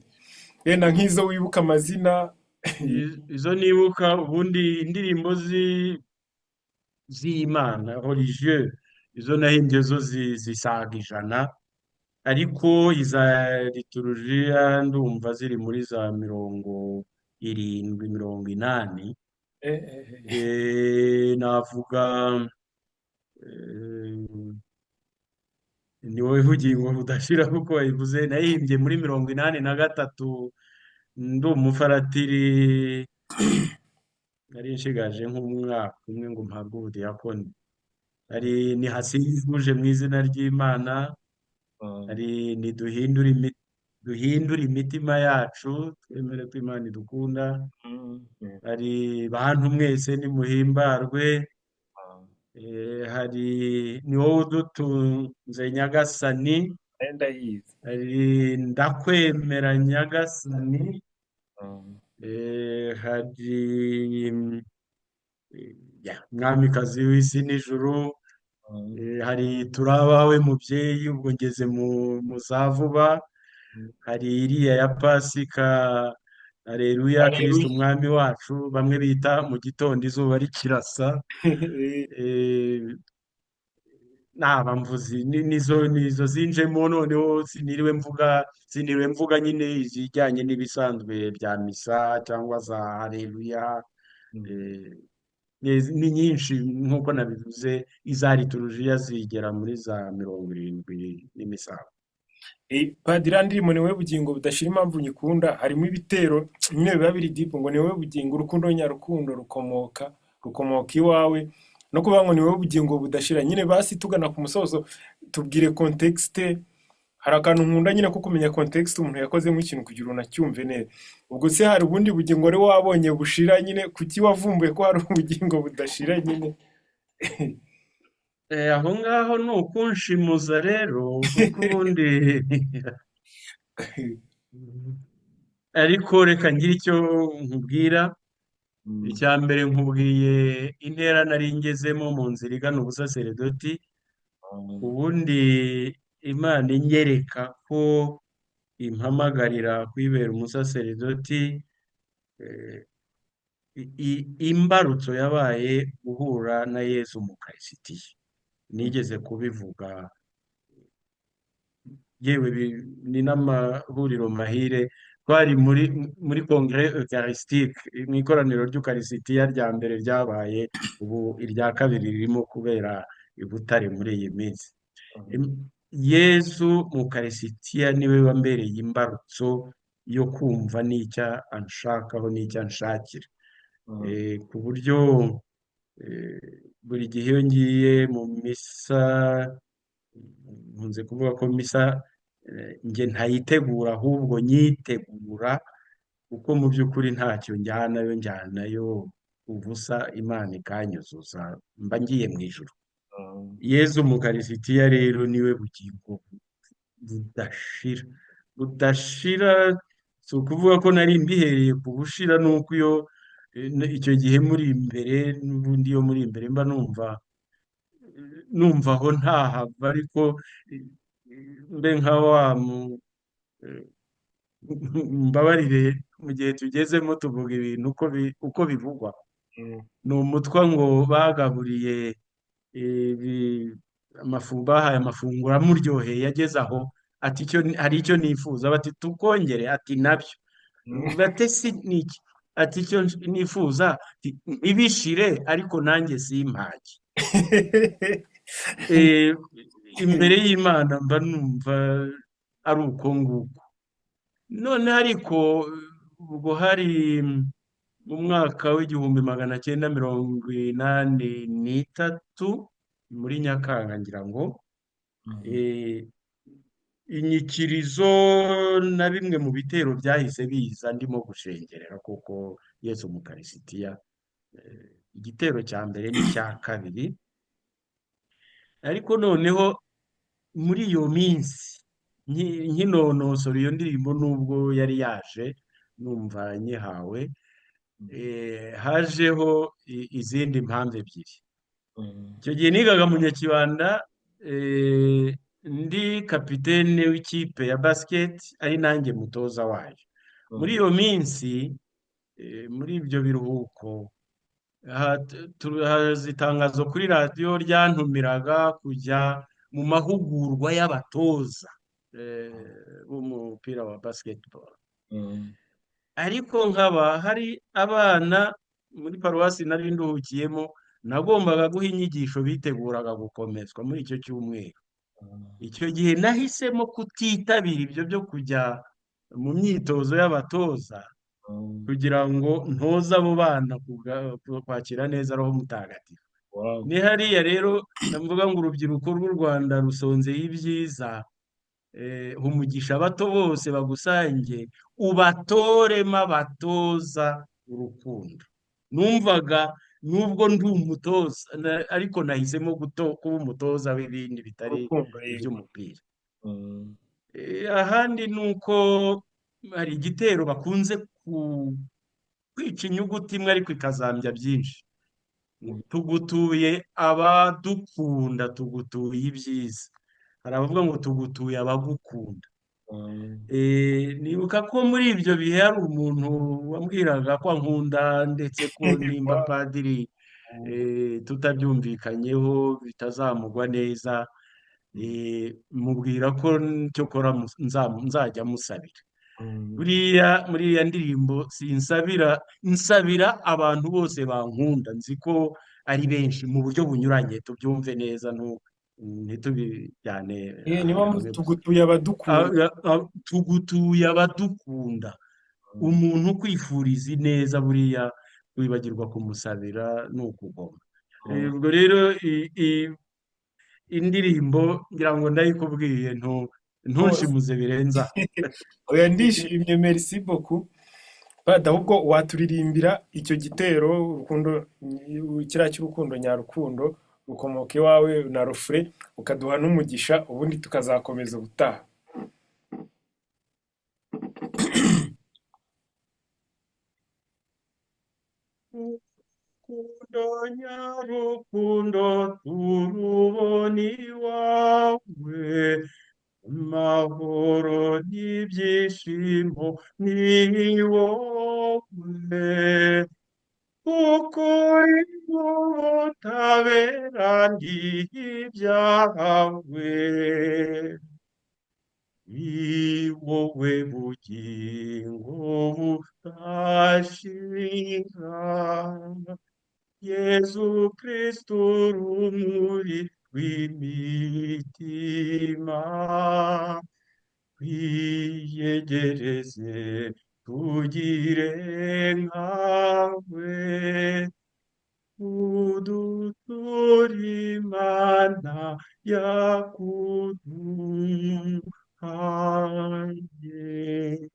Yenda nk'izo wibuka amazina.
Izo nibuka ubundi indirimbo z'Imana religieux, izo nahimbye zo zisaga 100, ariko iza liturujia ndumva ziri muri za 70, 80.
Eh, eh, eh.
Navuga eh, ni wowe bugingo budashira kuko wayivuze, nayihimbye muri 83 ndi umufaratiri, nari nshigaje nk'umwaka umwe ngo mpabwe ubudiyakoni. Hari nihasingizwe mu izina ry'Imana, hari niduhindure duhindure imitima yacu twemere ko Imana idukunda, hari bantu mwese nimuhimbarwe, hari ni wowe udutunze Nyagasani,
Nayo ndayizi.
hari ndakwemera Nyagasani, hari ya mwamikazi w'isi n'ijuru, hari turabawe mubyeyi, ubwo ngeze mu za vuba, hari iriya ya Pasika, Aleluya Kristo
Haleluya.
umwami wacu, bamwe bita mu gitondo izuba rikirasa. Naba mvuzi nizo zinjemo, noneho siniriwe mvuga nyine izijyanye n'ibisanzwe bya misa cyangwa za Haleluya. Eh, ni nyinshi nk'uko nabivuze, iza liturujiya zigera muri za 70 n'imisago.
Padiri, ndirimbo ni wowe bugingo budashira, impamvu nyikunda harimo ibitero nyine biba biri deep, ngo ni wowe bugingo, urukundo nyarukundo rukomoka iwawe, no kuvuga ngo ni wowe bugingo budashira nyine. Basi tugana ku musozo, tubwire contexte. Hari akantu nkunda nyine ko kumenya contexte umuntu yakozemo ikintu kugira unacyumve neza. Ubwo se hari ubundi bugingo wari wabonye bushira nyine? Kuki wavumbuye ko hari ubugingo budashira nyine?
Aho ngaho ni ukunshimuza rero, kuko ubundi ariko reka ngire icyo nkubwira. Icya mbere nkubwiye intera nari ngezemo mu nzira igana ubusaseredoti. Ubundi Imana inyereka ko impamagarira kwibera umusaseredoti, imbarutso yabaye guhura na Yezu mu Karisitiya. Nigeze kubivuga, yewe ni n'amahuriro mahire, twari muri Congrès Eucharistique, mu ikoraniro ry'Ukarisitiya rya mbere ryabaye, ubu irya kabiri ririmo kubera i Butare muri iyi minsi. Yezu mu Karisitiya niwe wambereye imbarutso yo kumva n'icyo anshakaho n'icyo anshakira. Ku buryo buri gihe iyo ngiye mu misa, nkunze kuvuga ko misa njye ntayitegura ahubwo nyitegura, kuko mu by'ukuri ntacyo njyanayo, njyanayo ubusa, Imana ikanyuzuza, mba ngiye mu ijuru. Yezu mu Karisitiya rero niwe bugingo budashira. Budashira si ukuvuga ko nari mbihereye ku bushira, nuko iyo icyo gihe muri imbere, n'ubundi iyo muri imbere mba numva aho ntahava, ariko mbe nka wa mbabarire, mu gihe tugezemo tuvuga ibintu uko bivugwa. Ni umutwa ngo bagaburiye bahaye amafunguro amuryoheye, yageze aho ati hari icyo nifuza, bati tukongere, ati nabyo batesi ni iki, ati icyo nifuza ntibishire ariko nanjye simpage. Imbere y'Imana mba numva ari uko nguko. None ariko ubwo hari mu mwaka w'1983 muri Nyakanga ngira ngo, inyikirizo na bimwe mu bitero byahise biza ndimo gushengerera kuko Yezu mu Karisitiya, igitero cya mbere n'icya kabiri. Ariko noneho muri iyo minsi nkinonosora iyo ndirimbo, nubwo yari yaje numva nyihawe, hajeho izindi mpamvu ebyiri. Icyo gihe nigaga mu Nyakibanda, ndi kapitene w'ikipe ya basiketi, ari nanjye mutoza wayo. Muri iyo minsi, muri ibyo biruhuko, haza itangazo kuri radiyo ryantumiraga kujya mu mahugurwa y'abatoza b'umupira wa basiketiboro. Ariko nkaba hari abana Muri paruwasi nari nduhukiyemo, nagombaga guha inyigisho biteguraga gukomezwa muri icyo cyumweru. Icyo gihe nahisemo kutitabira ibyo byo kujya mu myitozo y'abatoza, kugira ngo ntoze abo bana kwakira neza Roho Mutagatifu.
Wow.
Ni hariya rero ndavuga ngo urubyiruko rw'u Rwanda rusonzeye ibyiza, umugisha abato bose bagusange, ubatoremo abatoza urukundo. Numvaga nubwo ndi umutoza, ariko nahisemo kuba umutoza w'ibindi bitari
Urukundo, yego.
iby'umupira. Ahandi ni uko hari igitero bakunze kwica inyuguti imwe ariko ikazambya byinshi. Tugutuye abadukunda, tugutuye ibyiza. Hari abavuga ngo tugutuye abagukunda. Nibuka ko muri ibyo bihe hari umuntu wambwiraga ko ankunda, ndetse ko nimba padiri tutabyumvikanyeho bitazamugwa neza. Mubwira ko cyokora nzajya musabira. Buriya muri iriya ndirimbo sinsabira, nsabira abantu bose bankunda, nzi ko ari benshi mu buryo bunyuranye, tubyumve neza, ntitubijyane
Niyo
ahantu
mpamvu
hamwe gusa.
tugutuye abadukunda.
Tugutuye abadukunda. Umuntu ukwifuriza ineza buriya wibagirwa kumusabira ni ukugoma. Ubwo rero indirimbo ngira ngo ndayikubwiye, ntunshimuze birenza.
Oya, ndishimye, merci beaucoup. Bada, ahubwo waturirimbira icyo gitero urukundo, kiriya cy'urukundo nyarukundo rukomoka iwawe na rufure, ukaduha n'umugisha, ubundi tukazakomeza ubutaha.
Urukundo nyarukundo turubona iwawe, amahoro n'ibyishimo ni wowe, ukuri n'ubutabera ni ibyawe, ni wowe bugingo budashira. Yezu Kristu rumuri rw'imitima, twiyegereze tugire nkawe, uduture Imana yakuduhaye.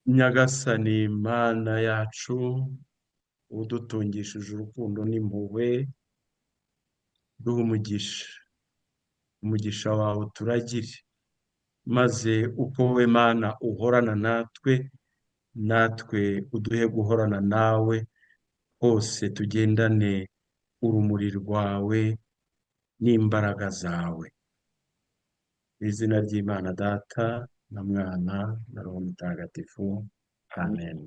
Nyagasani Mana yacu, udutungishije urukundo n'impuhwe, duha umugisha, umugisha wawe uturagire, maze uko wowe Mana uhorana natwe, natwe uduhe guhorana nawe hose, tugendane urumuri rwawe n'imbaraga zawe. Mu izina ry'Imana Data na Mwana na Roho Mutagatifu. Amen.